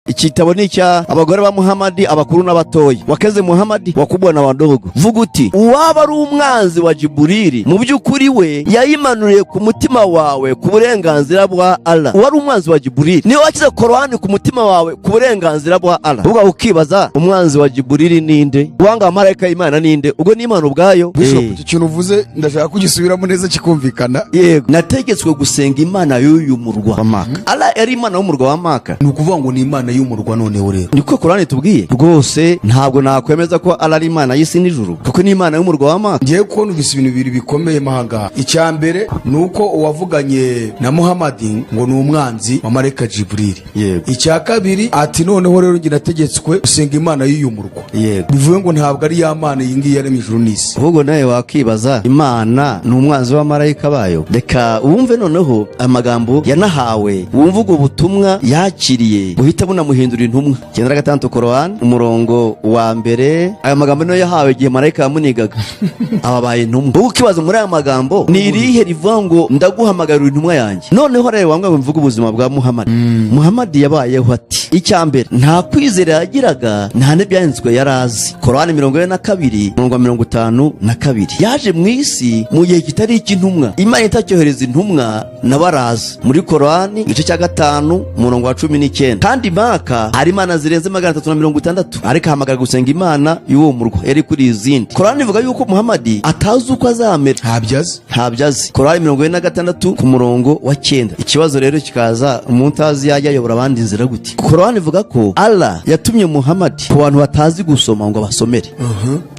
Igitabo ni icya abagore ba Muhamadi, abakuru n'abatoya, wakeze Muhamadi, wakubwa na wadogo. Vuga uti: uwaba ari umwanzi wa Jiburili, mu by'ukuri we yayimanuriye ku mutima wawe ku burenganzira bwa Allah. Uwari umwanzi wa Jiburili niwe washyize Korani ku mutima wawe ku burenganzira bwa Allah. Ubwo ukibaza, umwanzi wa Jiburili ninde? Uwanga marayika y'Imana ninde? Ubwo ni Imana ubwayo. Bishop, icyo kintu uvuze ndashaka kugisubiramo neza kikumvikana. Yego, nategetswe gusenga Imana y'uyu murwa wa Maka. Allah yari Imana y'umurwa wa Maka. Ni ukuvuga ngo ni Imana y'umurwa noneho rero. Niko Korani tubwiye rwose. Ntabwo nakwemeza ko Allah ari Imana y'isi n'ijuru, kuko ni Imana y'umurwa wa Maka. Ngiye kubona uvise ibintu bibiri bikomeye ahangaha. Icya mbere ni uko uwavuganye na Muhamadi ngo ni umwanzi wa marayika Jiburili. Icya kabiri ati: noneho rero njye nategetswe gusenga Imana y'uyu murwa. Bivuye ngo ntabwo ari ya Mana iyi ngiyi yaremye ijuru n'isi. Ahubwo nawe wakibaza, Imana ni umwanzi w'amarayika bayo? Reka wumve noneho amagambo yanahawe, wumve ubwo butumwa yakiriye buhita bunamuhindura intumwa. 96 Korowani, umurongo wa mbere. Aya magambo niyo yahawe igihe marayika yamunigaga, ababaye intumwa. Wowe ukibaza, muri aya magambo ni irihe rivuga ngo ndaguhamagarira intumwa yanjye? Noneho rero wamwe mvuga ubuzima bwa Muhamadi. Muhamadi yabayeho ati: icya mbere, nta kwizera yagiraga, nta n'ibyanditswe yari azi. Korowani 42, umurongo wa 52. Yaje mu isi mu gihe kitari icy'intumwa, Imana itacyohereza intumwa na baraza. Muri Korowani igice cya 5, umurongo wa 19. Kandi Maka hari imana zirenze 360, ariko ahamagara gusenga Imana y'uwo murwa yari kuri izindi. Korowani ivuga yuko Muhamadi atazi uko azamera. Ntabyo azi. Ntabyo azi. Korowani 46 ku murongo wa 9. Ikibazo rero kikaza, umuntu utazi yajya ayobora abandi inzira gute? Korowani ivuga ko Allah yatumye Muhamadi ku bantu batazi gusoma ngo abasomere.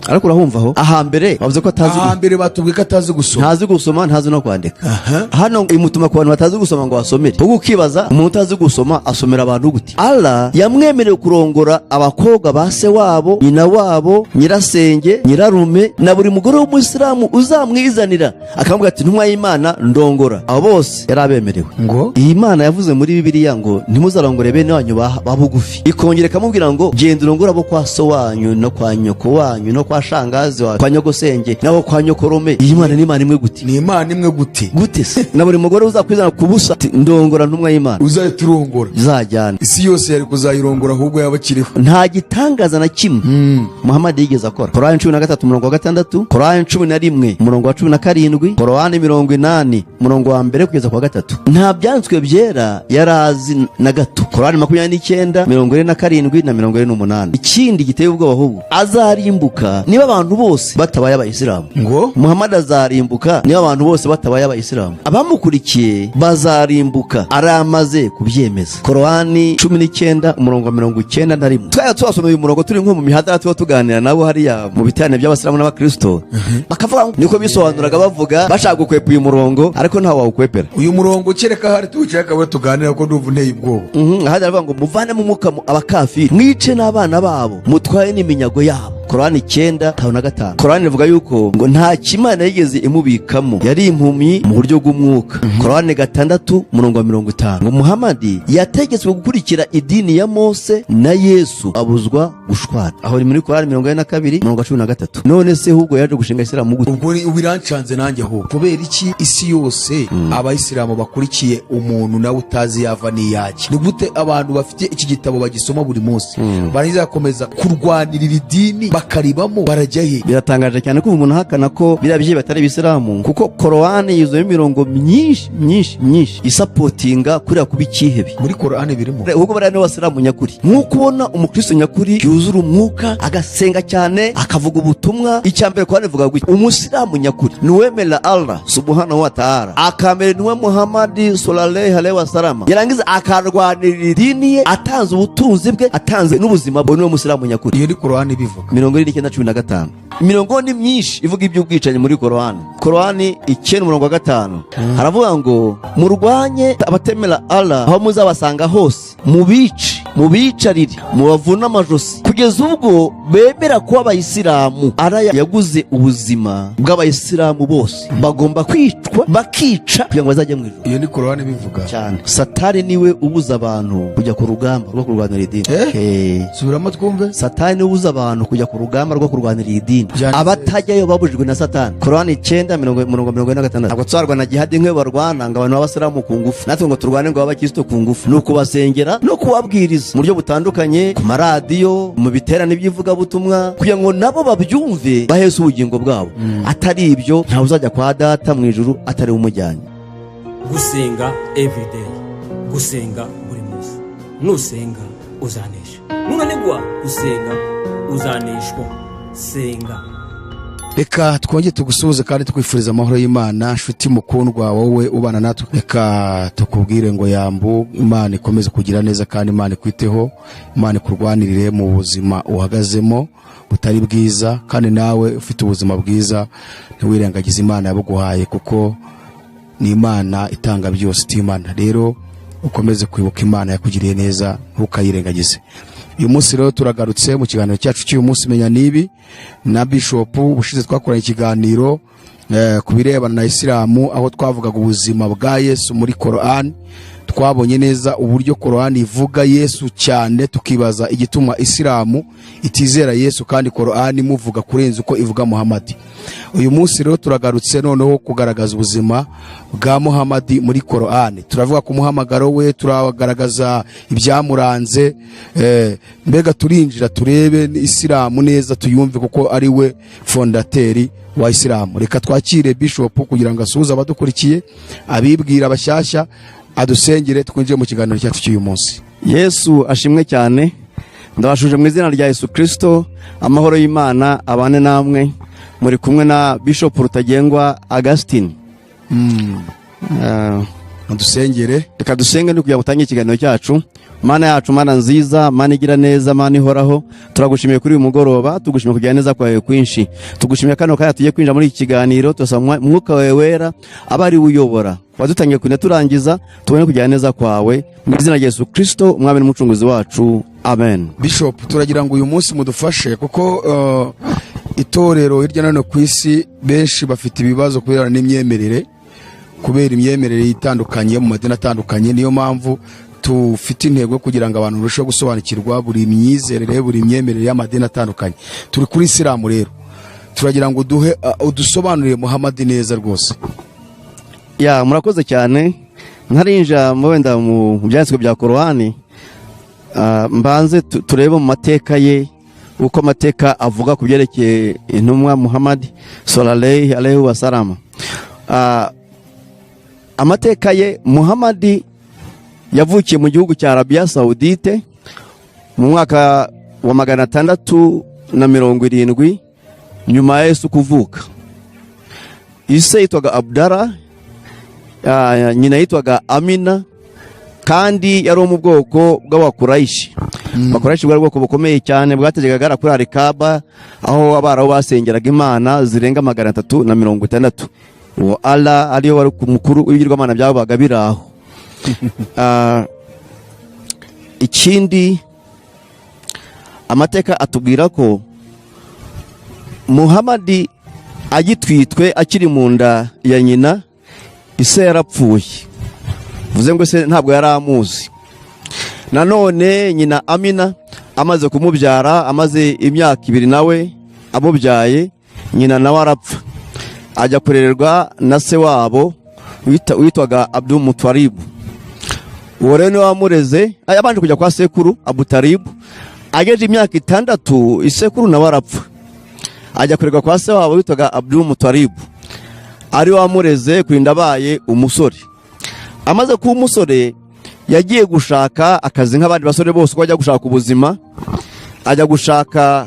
Ariko urahumva aho ahambere bavuze ko atazi. Ahambere batubwiye ko atazi gusoma. Ntazi gusoma, ntazi no kwandika. Hano imutuma ku bantu batazi gusoma ngo basomere. Ubwo ukibaza, umuntu utazi gusoma asomera abantu gute? Allah yamwemerewe kurongora abakobwa ba se wabo, nyina wabo, nyirasenge, nyirarume na buri mugore w'umuyisilamu uzamwizanira akamubwira ati: "Ntumwa y'Imana, ndongora." Abo bose yari abemerewe. Ngo? Iyi Mana yavuze muri Bibiliya ngo ntimuzarongore bene wanyu ba bugufi, ikongera ikamubwira ngo genda urongore abo kwa so wanyu no kwa nyoko wanyu no kwa shangazi wawe, kwa nyogosenge nabo kwa nyokorome. Iyi Mana ni Imana imwe gute? Ni Imana imwe gute? Gute se? Na buri mugore uzakwizana ku busa ati: "Ndongora, ntumwa y'Imana," uzahita urongora. Izajyana. Isi yose yari kuzayirongora ahubwo yaba akiriho. Nta gitangaza na kimwe Muhamadi yigeze akora. Korani 13, umurongo wa 6, Korani 11, umurongo wa 17, Korani 80, umurongo wa mbere kugeza ku wa gatatu. Nta byanditswe byera yari azi na gato. Korani 29, 47 na 48. Ikindi giteye ubwoba ahubwo, azarimbuka niba abantu bose batabaye abayisilamu. Ngo? Muhamadi azarimbuka niba abantu bose batabaye abayisilamu, abamukurikiye bazarimbuka, aramaze kubyemeza. Korowani 19, umurongo wa 91. Twari tubasomeye uyu murongo turi nko mu mihanda, tuba tuganira nabo hariya mu biterane by'abasilamu n'abakristo, bakavuga ngo niko bisobanuraga, bavuga bashaka gukwepa uyu murongo, ariko ntawe wawukwepera. Uyu murongo kereka hari tuwicaye akaba tuganira, ko ndumva unteye ubwoba. Ahandi aravuga ngo muvanemo umwuka abakafiri, mwice n'abana babo, mutwaye n'iminyago yabo. Korani 9, 5 na 5. Korani ivuga yuko ngo nta kimana yigeze imubikamo, yari impumyi mu buryo bw'umwuka. Korani 6, umurongo wa 50. Ngo Muhamadi yategetswe gukurikira idini ya Mose na Yesu, abuzwa gushwana. Aho ni muri Korani 42, umurongo wa 13. None se ahubwo yaje gushinga Isilamu gute? Ubwo birancanze nanjye ahubwo. Kubera iki isi yose abayisilamu bakurikiye umuntu nawe utazi yava n'iyajya? Ni gute abantu bafite iki gitabo bagisoma buri munsi barangiza bakomeza kurwanirira idini bakaribamo? Barajya he? Biratangaje cyane kumva umuntu ahakana ko biriya byihe batari ibisilamu, kuko Korowani yuzuyemo imirongo myinshi myinshi myinshi isupportinga kuriya kuba ikihebe. Muri Korani birimo? Ahubwo bariya nibo basilamu nyakuri. Nk'uko ubona umukristo nyakuri yuzura umwuka, agasenga cyane, akavuga ubutumwa. Icya mbere, Korani ivuga gutya: umusilamu nyakuri ni uwemera Allah subhanahu wa ta'ala, akamera intumwa Muhammadi sallallahu alaihi wasallam, yarangiza akarwanirira idini ye, atanze ubutunzi bwe, atanze n'ubuzima bwe. Niwe musilamu nyakuri. Iyo ni Korani bivuga. 49, 15. Imirongo ni myinshi ivuga iby'ubwicanyi muri Korowani. Korowani 9, umurongo wa 5, haravuga ngo murwanye abatemera Allah aho muzabasanga hose, mubice, mubicarire, mubavune amajosi kugeza ubwo bemera kuba abayisilamu. Allah yaguze ubuzima bw'abayisilamu bose, bagomba kwicwa, bakica kugira ngo bazajye mu ijuru. Iyo ni Korani bivuga? Cyane. Satani niwe ubuza abantu kujya ku rugamba rwo kurwanira idini. Eh? Eh. Subiramo twumve. Satani niwe ubuza abantu kujya ku rugamba rwo kurwanira iyi dini. Byanditse. Abatajyayo babujijwe na Satani. Korani 9, mirongo 46. Ntabwo tuzarwana jihadi nk'iyo barwana ngo abantu b'abasilamu ku ngufu, natwe ngo turwane ngo b'abakristo ku ngufu. Ni ukubasengera no kubabwiriza. kubwiriza mu buryo butandukanye, ku maradiyo, mu biterane by'ivugabutumwa, kugira ngo nabo babyumve, baheze ubugingo bwabo. Atari ibyo, ntawe uzajya kwa Data mu ijuru atari we umujyanye. Gusenga everyday, gusenga buri munsi. Nusenga uzanesha, nunanigwa gusenga uzaneshwa. Senga. Reka twongere tugusuhuze kandi twifuriza amahoro y'Imana, nshuti mukundwa, wowe ubana natwe. Reka tukubwire ngo yambu, Imana ikomeze kugira neza kandi Imana ikwiteho, Imana ikurwanirire mu buzima uhagazemo butari bwiza. Kandi nawe ufite ubuzima bwiza, ntiwirengagize Imana yabuguhaye, kuko ni Imana itanga byose itimana. Rero ukomeze kwibuka Imana yakugiriye neza, ntukayirengagize. Uyu munsi rero turagarutse mu kiganiro cyacu cy'uyu munsi, Menya Nibi na Bishopu. Ubushize twakoranye ikiganiro ku birebana na Isilamu, aho twavugaga ubuzima bwa Yesu muri Korani. Twabonye neza uburyo Korani ivuga Yesu cyane, tukibaza igituma Isilamu itizera Yesu kandi Korani imuvuga kurenza uko ivuga Muhamadi. Uyu munsi rero turagarutse noneho kugaragaza ubuzima bwa Muhamadi muri Korani. Turavuga ku muhamagaro we, turagaragaza ibyamuranze, mbega turinjira turebe Isilamu neza, tuyumve, kuko ari we fondateur wa Isilamu. Reka twakire Bishop kugira ngo asuhuze abadukurikiye, abibwira abashyashya, adusengere, twinjire mu kiganiro cyacu cy'uyu munsi. Yesu ashimwe cyane. Ndabashuje mu izina rya Yesu Kirisito, amahoro y'Imana abane namwe. Muri kumwe na Bishop Rutagengwa Augustin. Adusengere. Reka dusenge ni kugira ngo utange ikiganiro cyacu. Mana yacu, Mana nziza, Mana igira neza, Mana ihoraho, turagushimiye kuri uyu mugoroba, tugushimiye kugira neza kwawe kwinshi, tugushimiye kano kanya tugiye kwinjira muri iki kiganiro. Turasaba Mwuka wawe Wera aba ari we uyobora, wadutangiye kugenda turangiza, tubone kugira neza kwawe, mu izina rya Yesu Kirisito, Umwami n'Umucunguzi wacu, amen. Bishop, turagira ngo uyu munsi mudufashe, kuko itorero hirya no hino ku isi benshi bafite ibibazo kubera n'imyemerere, kubera imyemerere itandukanye mu madini atandukanye. Niyo mpamvu tufite intego yo kugira ngo abantu barusheho gusobanukirwa buri myizerere, buri myemerere y'amadini atandukanye. Turi kuri Isilamu rero, turagira ngo uduhe udusobanurire Muhamadi neza rwose. Ya, murakoze cyane. Ntarinjira wenda mu byanditswe bya Korowani, mbanze turebe mu mateka ye, uko amateka avuga ku byerekeye intumwa Muhammad sallallahu alaihi wasallam. Amateka ye, Muhammad yavukiye mu gihugu cya Arabia Saudite mu mwaka wa 670 nyuma ya Yesu kuvuka. Ise yitwaga Abdara, nyina yitwaga Amina, kandi yari uwo mu bwoko bw'Abakurayishi. Abakurayishi bwari ubwoko bukomeye cyane bwategekaga kuri Alikaba, aho Abarabu basengeraga imana zirenga 360. Uwo Allah ariyo wari mukuru w'ibigirwamana byabaga biri aho. Ikindi amateka atubwira ko Muhamadi agitwitwe, akiri mu nda ya nyina, ise yarapfuye, bivuze ngo se ntabwo yari amuzi. Nanone nyina Amina amaze kumubyara, amaze imyaka 2 nawe amubyaye, nyina nawe arapfa, ajya kurererwa na se wabo witwaga Abdul Mutwaribu. Uwo rero niwe wamureze. Yabanje kujya kwa sekuru Abutaribu. Ageje imyaka 6, isekuru nawe arapfa, ajya kurerwa kwa se wabo witwaga Abdul Mutwaribu, ari we wamureze kurinda abaye umusore. Amaze kuba umusore, yagiye gushaka akazi nk'abandi basore bose uko bajya gushaka ubuzima. Ajya gushaka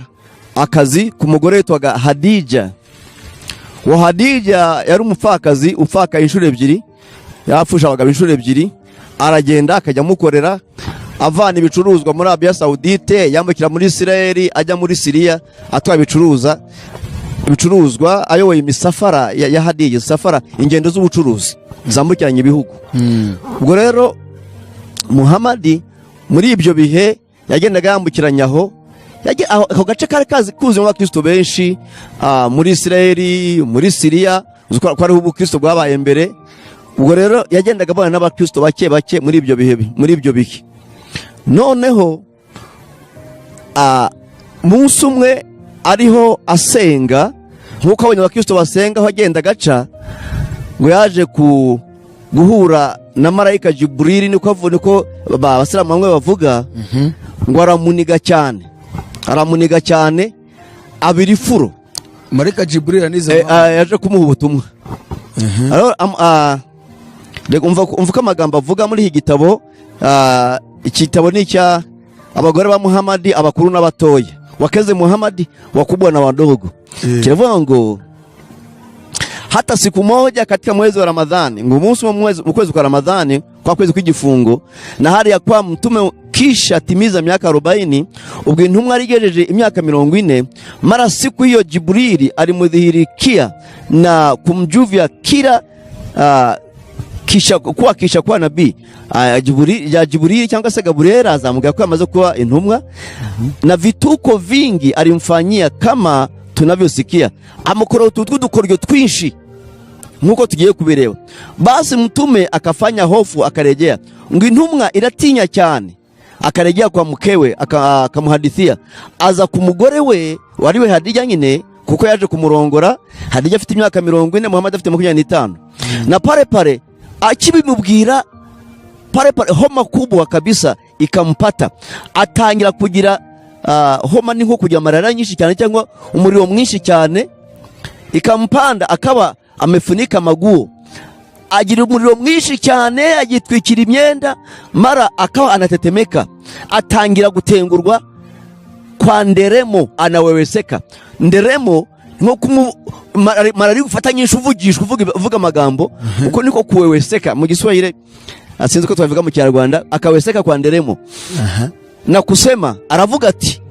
akazi ku mugore witwaga Hadija. Uwo Hadija yari umupfakazi upfakaye inshuro ebyiri, yarapfusha abagabo inshuro ebyiri. Aragenda akajya amukorera, avana ibicuruzwa muri Arabiya Sawudite, yambukira muri Isirayeli, ajya muri Siriya, atwaye ibicuruzwa, ayoboye imisafara ya Hadija, safara, ingendo z'ubucuruzi zambukiranya ibihugu. Ubwo rero Muhamadi muri ibyo bihe yagendaga yambukiranya aho, ako gace kari kazi kuzuyemo abakristo benshi, muri Isirayeli, muri Siriya, uzi ko ariho ubukristo bwabaye mbere. Ubwo rero yagendaga abana n'abakristo bake bake muri ibyo bihe. Muri ibyo bihe noneho, munsi umwe ariho asenga nk'uko abonye abakristo basenga aho agenda agaca, ngo yaje Guhura na marayika Jiburili, niko abasilamu bamwe bavuga, ngo aramuniga cyane, aramuniga cyane, abira ifuro. Marayika Jiburil anize. Yaje kumuha ubutumwa. Alors, reka umva uko amagambo avuga muri iki gitabo. Iki gitabo ni icya abagore ba Muhamadi, abakuru n'abatoya, wakeze Muhamadi wakubwa na wadogo. Kiravuga ngo hata siku moja katika mwezi wa Ramadhani, ngo umunsi wa mwezi, mu kwezi kwa Ramadhani, kwa kwezi kw'igifungo, na hali ya kwa mtume kisha timiza miaka 40, ubwo intumwa arigejeje imyaka 40, mara siku hiyo Jibrili alimudhihirikia na kumjuvia kila kisha kuwa nabii. Jibrili, ya Jibrili cyangwa se Gabriel azamubwira ko yamaze kuba intumwa, na vituko vingi alimfanyia kama tunavyosikia, amukora utu tw'udukoryo twinshi nkuko tugiye kubireba. Basi mtume akafanya hofu, akarejea, ngo intumwa iratinya cyane, akarejea kwa mkewe, akamuhadithia, aza ku mugore we wariwe Hadija nyine, kuko yaje kumurongora Hadija afite imyaka 40, Muhammad afite 25. Na pale pale akibimubwira, pale pale homa kubwa kabisa ikampata, atangira kugira homa, ni nko kugira malaria nyinshi cyane cyangwa umuriro mwinshi cyane, ikampanda, akaba amefunika maguo, agira umuriro mwinshi cyane, agitwikira imyenda, mara akawa anatetemeka, atangira gutengurwa kwa nderemo, anaweweseka. Nderemo nko malaria gufata nyinshi, uvugishwa, uvuga amagambo, uko niko kuweweseka mu Giswahili, sinzi ko twabivuga mu Kinyarwanda. Akaweseka kwa nderemo na kusema, aravuga ati: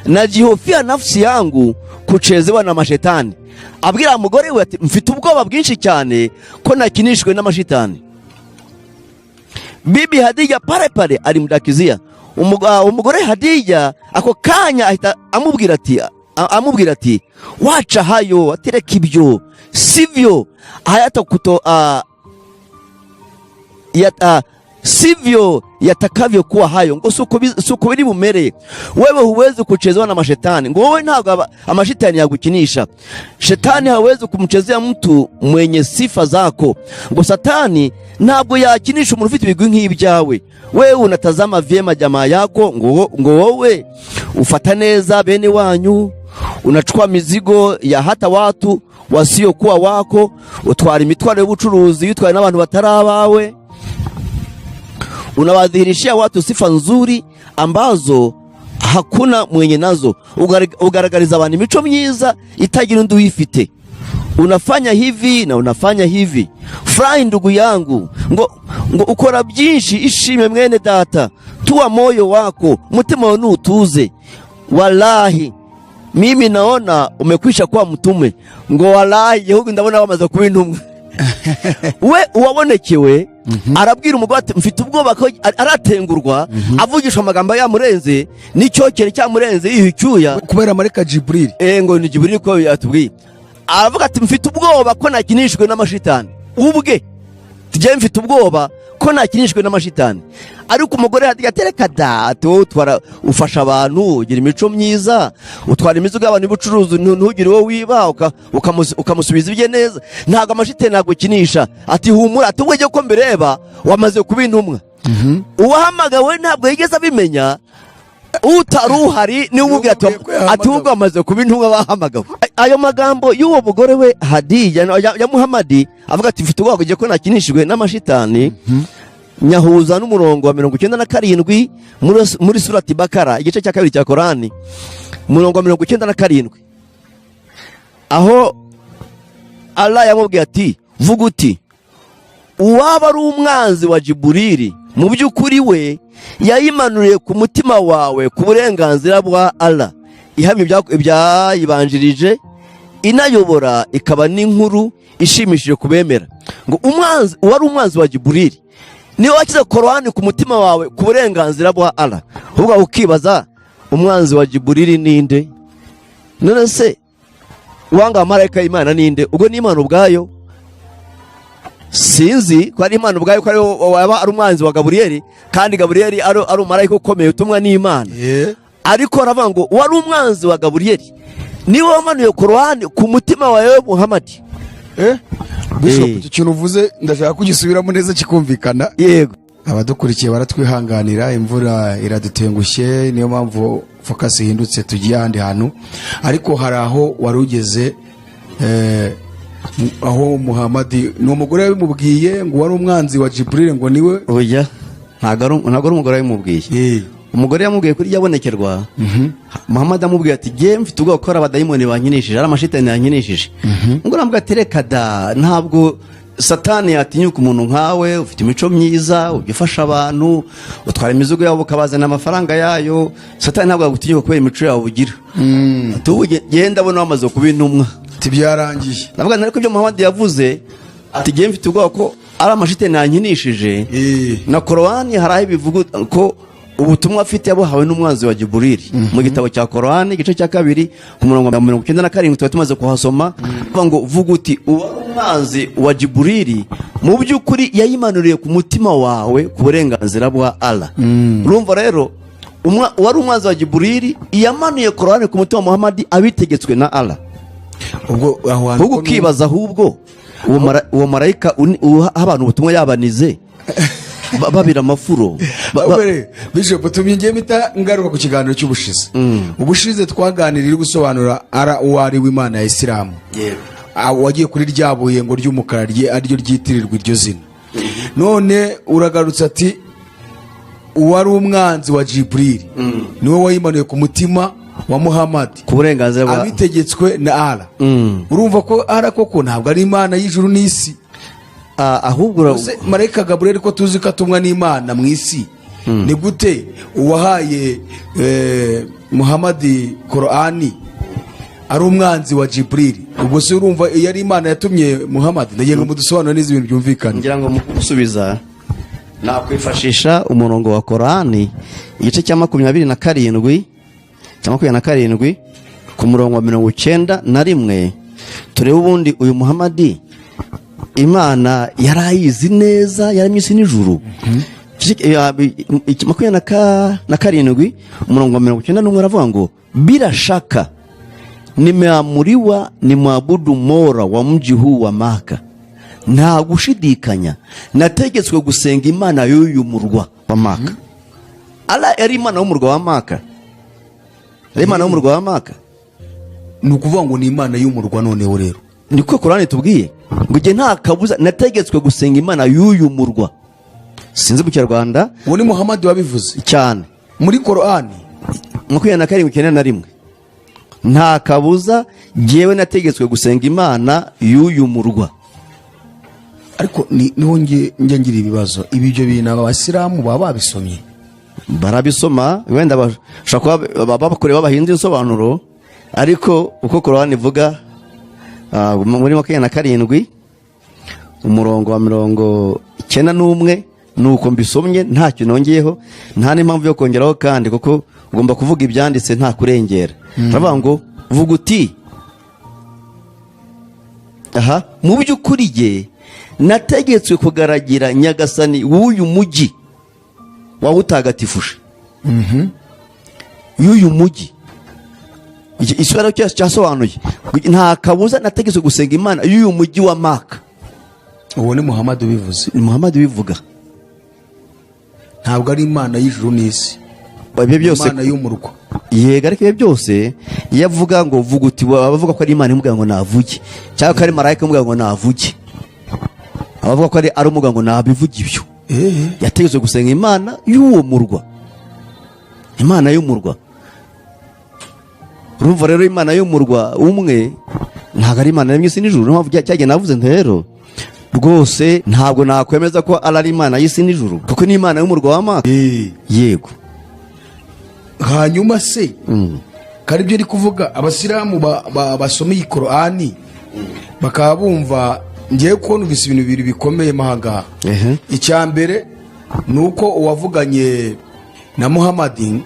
"Najihofia nafsi yangu kuchezewa na mashetani." Abwira umugore we ati: "Mfite ubwoba bwinshi cyane ko nakinishwe n'amashitani." Bibi Hadija pale pale alimdakizia. Umugore Hadija ako kanya ahita amubwira ati: "Wacha hayo," atereka ibyo sivyo, hayata kuto sivyo yatakavyokuwa hayo, ngo suko biri bumere. Wewe huwezi kuchezewa na mashetani, ngo wowe ntabwo amashitani yagukinisha. Shetani hawezi kumchezea mtu mwenye sifa zako, ngo satani ntabwo yakinisha umuntu ufite ibigwi nk'ibyawe. Wewe unatazama vyema jamaa yako, ngo wowe ufata neza bene wanyu, unachukua mizigo ya hata watu wasiokuwa wako, utwara imitwaro y'ubucuruzi utwaye n'abantu batari abawe, unawadhihirishia watu sifa nzuri ambazo hakuna mwenye nazo, ugaragariza abantu imico myiza itagira undi uyifite, unafanya hivi na unafanya hivi. Furahi ndugu yangu, ngo ukora byinshi, ishime mwene data, tua moyo wako, umutima wawe nutuze. Wallahi mimi naona umekwisha kuwa mtume, ngo wallahi igihugu ndabona wamaze kuba intumwa. We uwabonekewe arabwira umugore ati: "Mfite ubwoba ko," aratengurwa, avugishwa amagambo yamurenze, n'icyokere cyamurenze, yiha icyuya. Kubera marayika Jiburili. Ngo ni Jiburili ko yatubwiye, aravuga ati: "Mfite ubwoba ko nakinishwe n'amashitani." Ubwe tujye: "Mfite ubwoba ko nakinishwe n'amashitani." Ariko umugore ati: "Reka da, wowe utwara, ufasha abantu, ugira imico myiza, utwara imizigo y'abantu y'ubucuruzi, ntugire uwo wiba, ukamusubiza ibye neza, ntabwo amashitani nagukinisha." Ati: "Humura," ati: "Ubwo ko mbireba wamaze kuba intumwa." Uwahamagawe ntabwo yigeze abimenya, utari uhari niwe umubwira ati umubwiye ko yahamagawe. Ati: "Ubwo wamaze kuba intumwa bahamagawe." Ayo magambo y'uwo mugore we Hadija ya Muhamadi avuga ati: "Mfite ubwoba ko nakinishijwe n'amashitani," nyahuza n'umurongo wa 97 muri Surati Bakara, igice cya kabiri cya Korani, umurongo wa 97, aho Allah yamubwiye ati: "Vuga uti: uwaba ari umwanzi wa Jiburili, mu by'ukuri we yayimanuriye ku mutima wawe ku burenganzira bwa Allah, ihamya ibyayibanjirije, inayobora, ikaba n'inkuru ishimishije kubemera." Ngo umwanzi, uwari umwanzi wa Jiburili, niwe washyize Korani ku mutima wawe ku burenganzira bwa Allah. Ahubwo ukibaza: umwanzi wa Jiburili ninde? None se uwanga marayika y'Imana ninde? Ubwo ni Imana ubwayo. Sinzi ko ari Imana ubwayo, ko ari waba ari umwanzi wa Gaburiyeli, kandi Gaburiyeli ari umumarayika ukomeye utumwa n'Imana. Ariko aravuga ngo wari umwanzi wa Gaburiyeli niwe wamanuye Korowani ku mutima wawe Muhamadi. Bishop, icyo kintu uvuze ndashaka kugisubiramo neza kikumvikana. Yego. Abadukurikiye baratwihanganira, imvura iradutengushye, niyo mpamvu focus ihindutse, tugiye ahandi hantu. Ariko hari aho wari ugeze, aho Muhamadi ni umugore wabimubwiye ngo wari umwanzi wa Jibril, ngo niwe. Oya, ntabwo ari umugore wabimubwiye. Umugore yamubwiye kuri yabonekerwa Muhammad, amubwiye ati: "Jye mfite ubwoba ko ari abadayimoni bankinishije, ari amashitani yankinishije." Umugore aramubwira ati: "Reka da, ntabwo Satani yatinyuka umuntu nkawe, ufite imico myiza, ujya ufasha abantu, utwara imizigo yabo ukabazana amafaranga yayo. Satani ntabwo yagutinyuka kubera imico yawe ugira." Ati: "Ubu genda abona wamaze kuba intumwa." Ati byarangiye. Ndavuga nti: "Ariko ibyo Muhammad yavuze ati: 'Jye mfite ubwoba ko ari amashitani yankinishije,' na Korowani hari aho ibivuga ko ubutumwa afite yabuhawe n'umwanzi wa Jiburili." Mu gitabo cya Korowani, igice cya 2, ku murongo wa 97, tuba tumaze kuhasoma, bavuga ngo: "Vuga uti: 'Uwari umwanzi wa Jiburili mu by'ukuri yayimanuriye ku mutima wawe ku burenganzira bwa Allah." Urumva rero, uwari umwanzi wa Jiburili yamanuye Korowani ku mutima wa Muhammadi abitegetswe na Allah. Ubwo aho hantu Ahubwo ukibaza, ahubwo uwo marayika uha abantu ubutumwa yabanize babira amafuro. Ahubwo Bishop, tumye ngiye mpita ngaruka ku kiganiro cy'ubushize. Ubushize twaganiriye uri gusobanura ara uwo ari w'Imana ya Isilamu. Wagiye kuri rya buye ngo ry'umukara rye ariryo ryitirirwa iryo zina. None uragarutse ati uwari umwanzi wa Jibril niwe wayimanuye ku mutima wa Muhammad ku burenganzira bwa abitegetswe na Allah. Urumva ko Allah koko ntabwo ari Imana y'ijuru n'isi. Ahubwo Ese marayika Gaburiyeli, ko tuzi ko atumwa n'Imana mu isi, ni gute uwahaye Muhamadi Korani ari umwanzi wa Jiburili? Ubwo se urumva iyo ari Imana yatumye Muhamadi? Ndagira ngo mudusobanure neza ibintu byumvikane. Ngira ngo mu kugusubiza nakwifashisha umurongo wa Korani, igice cya 27, cya 27, ku murongo wa 91. Turebe ubundi uyu Muhamadi Imana yari ayizi neza, yaremye isi n'ijuru. 27, umurongo wa 91, aravuga ngo: "Bila shaka nimeamuriwa nimwabudu Mola wa mji huu wa Maka." Nta gushidikanya, nategetswe gusenga Imana y'uyu murwa wa Maka. Allah yari Imana y'umurwa wa Maka, yari Imana y'umurwa wa Maka. Ni ukuvuga ngo ni Imana y'umurwa noneho rero. Niko Korani tubwiye ngo: "Igihe nta kabuza nategetswe gusenga Imana y'uyu murwa." Sinzi mu Kinyarwanda. Uwo ni Muhamadi wabivuze? Cyane. Muri Korani? 27, 91: "Nta kabuza jyewe nategetswe gusenga Imana y'uyu murwa." Ariko niho njya ngira ibibazo. Ibi ibyo bintu Abasilamu baba babisomye? Barabisoma, wenda bashobora kuba baba bakureba bahinze insobanuro, ariko uko Korani ivuga, muri 27, umurongo wa 91, ni uko mbisomye, ntacyo nongeyeho, nta n'impamvu yo kongeraho kandi, kuko ugomba kuvuga ibyanditse nta kurengera. Baravuga ngo: "Vuga uti: 'Aha mu by'ukuri jye nategetswe kugaragira Nyagasani w'uyu mujyi wawutagatifuje.'" Y'uyu mujyi. Ikibazo cyose cyasobanuye: nta kabuza nategetswe gusenga Imana y'uyu mujyi wa Maka. Uwo ni Muhamadi ubivuze? Ni Muhamadi ubivuga. Ntabwo ari Imana y'ijuru n'isi? Ibyo byose. Imana y'umurwa. Yego, ariko ibyo byose iyo avuga ngo "vuga uti", baba bavuga ko ari Imana imubwira ngo navuge, cyangwa ko ari marayika imubwira ngo navuge. Abavuga ko ari umubwira ngo nabivuge ibyo. Yategetswe gusenga Imana y'uwo murwa, Imana y'umurwa. Urumva rero, Imana y'umurwa umwe ntabwo ari Imana y'isi n'ijuru. Niyo mpamvu cyagiye navuze nti: rero rwose ntabwo nakwemeza ko ari Imana y'isi n'ijuru, kuko ni Imana y'umurwa wa Maka. Yego. Hanyuma se kari ibyo uri kuvuga, Abasilamu basoma iyi Korani bakaba bumva, ngewe ko numvise ibintu bibiri bikomeye mo ahangaha. Icya mbere ni uko uwavuganye na Muhamadi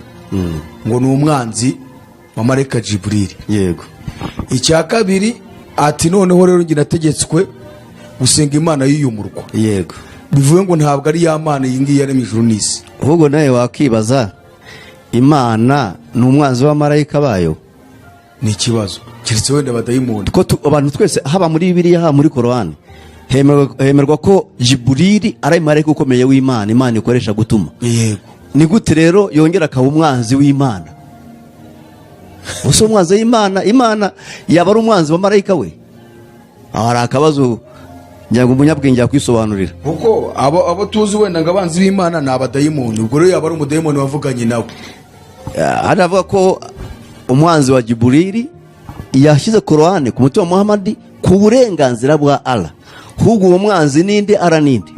ngo ni umwanzi wa marayika Jiburili. Icya kabiri ati: "Noneho rero njye nategetswe gusenga Imana y'uyu murwa." Bivuye ngo ntabwo ari ya Mana iyi ngiyi yaremye ijuru n'isi. Ahubwo nawe wakibaza: Imana ni umwanzi w'amarayika bayo? Ni ikibazo. Keretse wenda abadayimoni. Ko abantu twese, haba muri Bibiliya, haba muri Korowani, hemerwa ko Jiburiri ari marayika ukomeye w'Imana, Imana ikoresha gutuma. Ni gute rero yongera akaba umwanzi w'Imana? Gusa umwanzi w'Imana, Imana yaba ari umwanzi wa marayika we? Aho hari akabazo, ngira ngo umunyabwenge yakwisobanurira. Kuko abo tuzi wenda ngo abanzi b'Imana ni abadayimoni, ubwo rero yaba ari umudayimoni wavuganye nawe. Hano avuga ko umwanzi wa Jiburiri yashyize Korowani ku mutima wa Muhamadi ku burenganzira bwa Allah. Ahubwo uwo mwanzi ninde? Ara ninde?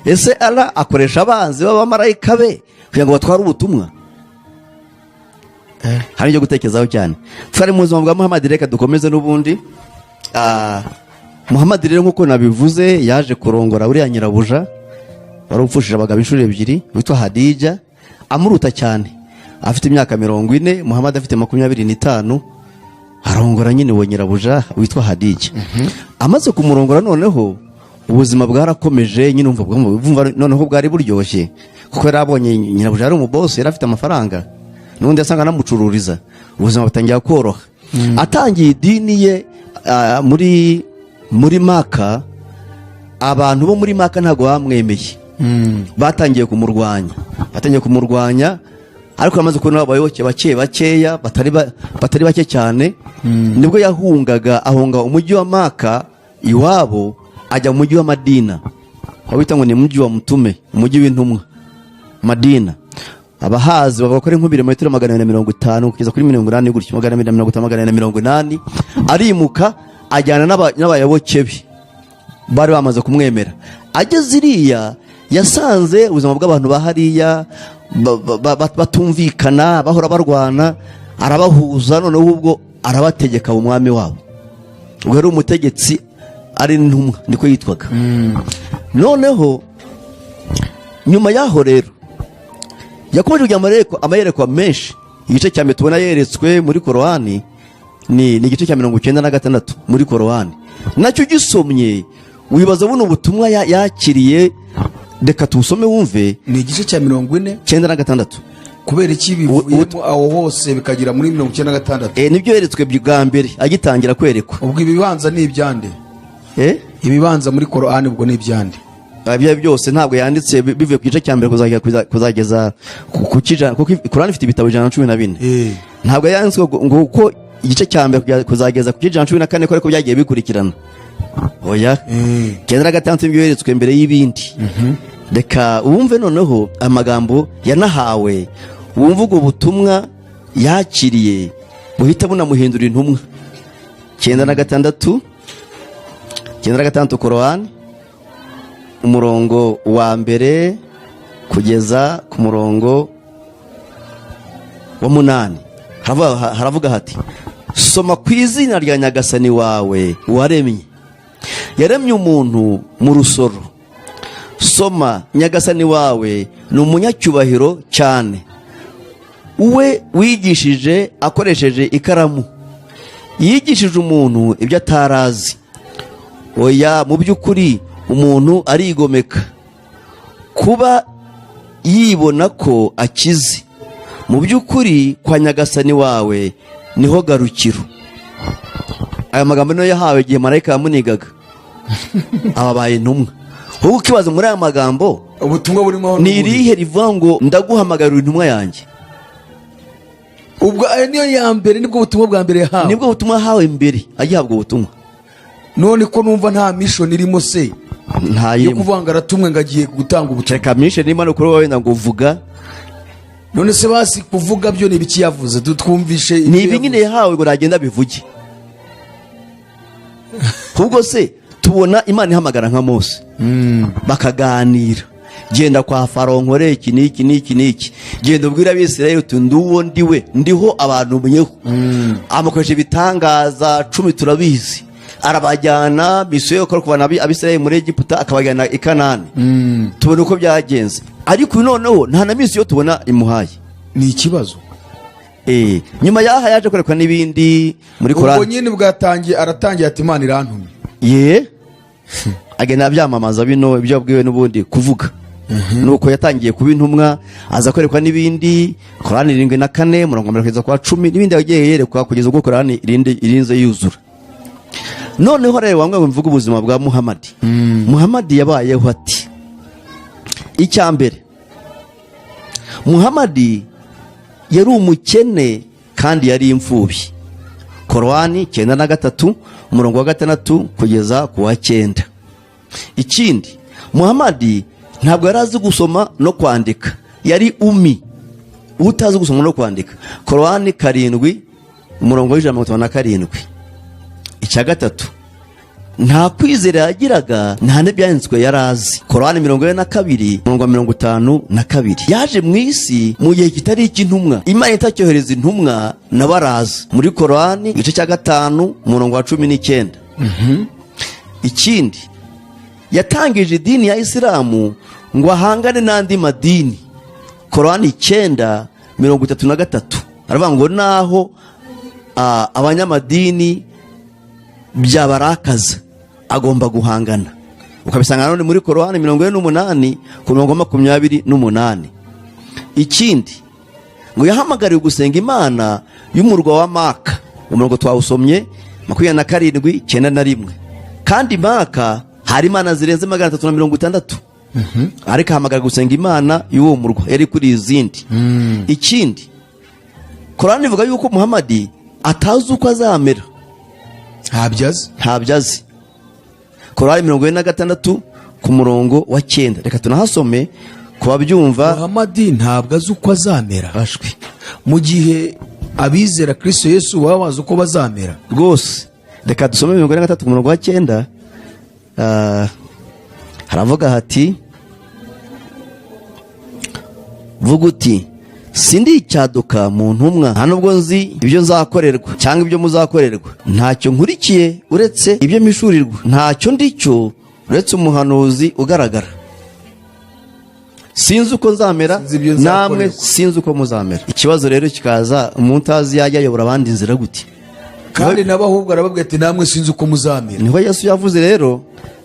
Ese Allah akoresha abanzi b'abamarayika be kugira ngo batware ubutumwa? Hari ibyo gutekerezaho cyane. Twari mu buzima bwa Muhamadi, reka dukomeze n'ubundi. Muhamadi rero, nk'uko nabivuze, yaje kurongora uriya nyirabuja wari upfushije abagabo inshuro ebyiri witwa Hadija, amuruta cyane, afite imyaka 40, Muhamadi afite 25. Arongora nyine uwo nyirabuja witwa Hadija. Amaze kumurongora, noneho ubuzima bwarakomeje nyine, umva noneho bwari buryoshye, kuko yari abonye nyirabuja yari umubosi, yari afite amafaranga, n'ubundi yasanga anamucururiza. Ubuzima butangira koroha. Atangiye idini ye muri Maka, abantu bo muri Maka ntabwo bamwemeye, batangiye kumurwanya. Ariko amaze kubona abayoboke bake bakeya, batari bake cyane, nibwo yahungaga, ahunga umujyi wa Maka iwabo, ajya mu mujyi wa Madina, aho bita ngo ni umujyi wa Mutume, umujyi w'intumwa, Madina. Abahazi bavuga ko ari nk'ibirometero 250 kugeza kuri 80 gutyo, 250, 280. Arimuka ajyana n'abayoboke be bari bamaze kumwemera. Ageze iriya, yasanze ubuzima bw'abantu ba hariya batumvikana, bahora barwana. Arabahuza, noneho ubwo arabategeka, umwami wabo. Ubwo yari umutegetsi, ari intumwa, niko yitwaga. Noneho nyuma y'aho rero yakomeje kugira amayerekwa menshi. Igice cya mbere tubona yeretswe muri Korowani ni igice cya 96 muri Korowani. Nacyo ugisomye wibaza buno butumwa yakiriye. Reka tuwusome wumve. Ni igice cya 40 96. Kubera iki bivuyemo aho hose bikagera muri 96? Nibyo yeretswe bwa mbere agitangira kwerekwa. Ubwo ibibanza ni ibyande? Ibibanza muri Korani ubwo ni ibyande? Ibyo byose ntabwo yanditse bivuye ku gice cya mbere kuzageza ku kijana, kuko Korani ifite ibitabo 114. Ntabwo yanditswe ngo uko igice cya mbere kuzageza ku 114 ko ariko byagiye bikurikirana, oya. 96 nibyo yeretswe mbere y'ibindi. Reka wumve noneho amagambo yanahawe, wumve ubwo butumwa yakiriye buhita bunamuhindura intumwa. 96, 96 Korowani, umurongo wa mbere kugeza ku murongo wa munani. Haravuga hati: "Soma ku izina rya Nyagasani wawe waremye, yaremye umuntu mu rusoro. Soma, Nyagasani wawe ni umunyacyubahiro cyane, we wigishije akoresheje ikaramu, yigishije umuntu ibyo atarazi. Oya, mu by'ukuri umuntu arigomeka kuba yibona ko akize. Mu by'ukuri kwa Nyagasani wawe niho garukiro." Aya magambo niyo yahawe igihe marayika yamunigaga, ababaye intumwa. Wowe ukibaza muri aya magambo ubutumwa burimo aho ni n'ubundi. irihe rivuga ngo ndaguhamagarira intumwa yanjye? Ubwo ayo niyo ya mbere, nibwo butumwa bwa mbere yahawe? Nibwo butumwa yahawe mbere agihabwa ubutumwa. None ko numva nta mission irimo se yo Ntayirimo. kuvuga ngo aratumwe, ngo agiye gutanga ubutumwa? Reka, mission irimo ni ukuri wenda ngo uvuga. None se basi kuvuga byo ni ibiki yavuze? Twumvishe ibyo Ni ibi nyine yavuze. yahawe ngo nagenda bivuge. Ahubwo se tubona Imana ihamagara nka Mose bakaganira: "Genda kwa Farawo, nkore iki n'iki n'iki n'iki. Genda ubwire Abisirayeli uti nduwo ndiwe ndiho abantu myeho." Amukoresha ibitangaza 10, turabizi. Arabajyana, mission yo kuvana Abisirayeli muri Egiputa akabajyana i Kanani, tubona uko byagenze. Ariko uyu noneho nta na mission tubona imuhaye. Ni ikibazo. Nyuma y'aha yaje kwerekwa n'ibindi muri Ubwo Korani. nyine bwatangiye, aratangiye ati "Imana irantumye." Ye, agenda abyamamaza bino ibyo yabwiwe n'ubundi kuvuga. Nuko yatangiye kuba intumwa, aza kwerekwa n'ibindi. Korani 74, umurongo wa 1 kugeza kwa 10, n'ibindi yagiye yerekwa kugeza ubwo Korani irindi irinze yuzura. Noneho rero bamwe mvuga ubuzima bwa Muhamadi. Muhamadi yabayeho ati: icya mbere, Muhamadi yari umukene kandi yari imfubyi. Korowani 93, umurongo wa 6 kugeza ku wa 9. Ikindi, Muhamadi ntabwo yari azi gusoma no kwandika, yari umi, utazi gusoma no kwandika. Korowani 7, umurongo wa 157. Icya gatatu, nta kwizera yagiraga, nta n'ibyanditswe yari azi. Korowani 42, umurongo wa 52. Yaje mu isi mu gihe kitari icy'intumwa, Imana itacyohereza intumwa, nawe araza. Muri Korowani igice cya 5, umurongo wa 19. Ikindi, yatangije idini ya Isilamu ngo ahangane n'andi madini. Korowani 9, 33, aravuga ngo naho abanyamadini byabarakaza, agomba guhangana. Ukabisanga nanone muri Korowani 48, ku mirongo 28. Ikindi, ngo yahamagariwe gusenga Imana y'umurwa wa Maka. Umurongo twawusomye, 27, 91. Kandi Maka hari imana zirenze 360, ariko ahamagara gusenga Imana y'uwo murwa yari kuri izindi. Ikindi, Korani ivuga yuko Muhamadi atazi uko azamera. Ntabyo azi. Ntabyo azi. Korani 46, ku murongo wa 9. Reka tunahasome ku babyumva. Muhamadi ntabwo azi uko azamera? Ashwi. Mu gihe abizera Kristo Yesu baba bazi uko bazamera. Rwose, reka dusome 43, ku murongo wa 9. Haravuga hati: "Vuga uti: sindi icyaduka mu ntumwa, nta nubwo nzi ibyo nzakorerwa cyangwa ibyo muzakorerwa. Ntacyo nkurikiye uretse ibyo mpishurirwa. Ntacyo ndicyo uretse umuhanuzi ugaragara. Sinzi uko nzamera, Sinzi ibyo namwe nzakorerwa. sinzi uko muzamera." Ikibazo rero kikaza: umuntu utazi yajya ayobora abandi inzira gute? Kandi nabo ahubwo arababwira ati: "Namwe sinzi uko muzamera." Niho Yesu yavuze rero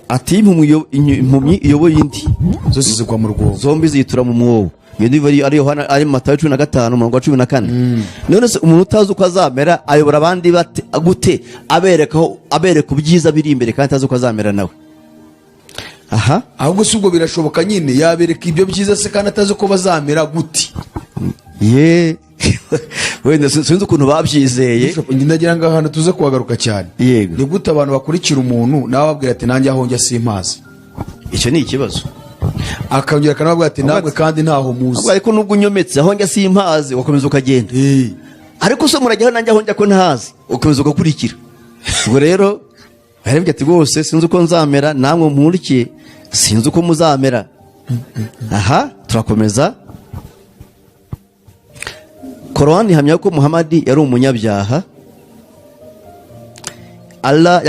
ati: "Impumyi iyoboye indi, zose zigwa mu rwobo." Zombi zitura mu mwobo. Iyo ndivo ari Yohana, ari Matayo 15, umurongo wa 14. None se umuntu utazi uko azamera ayobora abandi bate, gute? Abereka aho, abereka ubyiza biri imbere kandi atazi uko azamera nawe? Aha. Ahubwo si ubwo birashoboka nyine, yabereka ibyo byiza se kandi atazi uko bazamera gute? Ye, wenda sinzi ukuntu babyizeye. Bishop, njye ndagira ngo ahantu tuze kuhagaruka cyane. Yego. Ni gute abantu bakurikira umuntu nawe ababwira ati: "Nanjye aho njya simpazi"? Icyo ni ikibazo. Akongera akanababwira ati: "Namwe kandi ntaho muzi." Ariko nubwo unyometse aho njya simpazi, wakomeza ukagenda. Ariko se murajyaho nanjye aho njya ko ntahazi, ukomeza ugakurikira? Ubwo rero yarebye ati: "Rwose sinzi uko nzamera, namwe nkurikiye sinzi uko muzamera." Aha turakomeza. Korowani ihamya ko Muhamadi yari umunyabyaha. Allah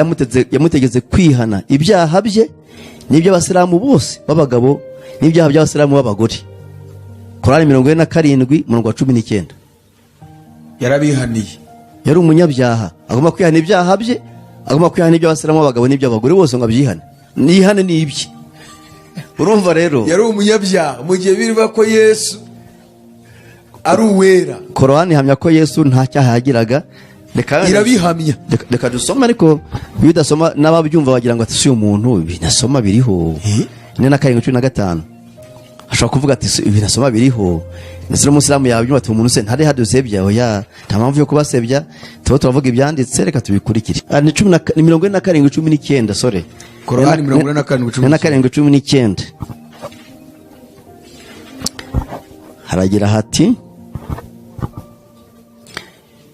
yamutegetse kwihana ibyaha bye n'iby'abasilamu bose b'abagabo n'ibyaha by'abasilamu b'abagore. Korani 47, umurongo wa 19. Yarabihaniye. Yari umunyabyaha, agomba kwihana ibyaha bye, agomba kwihana iby'abasilamu b'abagabo n'iby'abagore bose, ngo abyihane, nihane n'ibye. Urumva rero. Yari umunyabyaha mu gihe biriba ko Yesu ari uwera. Korowani ihamya ko Yesu nta cyaha yagiraga. Reka Irabihamya. Reka dusome, ariko iyo udasoma n'ababyumva bagira ngo ati: "Si uyu muntu binasoma biriho?" 47, 15. Ashobora kuvuga ati: "Si ibi nasoma biriho?" Ndetse n'umusilamu yabyumva ati: "Umuntu se ntari hadusebya?" Oya, nta mpamvu yo kubasebya, tuba turavuga ibyanditse. Reka tubikurikire. Ni ni 47, 19, sorry. Korowani 47, 47, 19, haragira hati: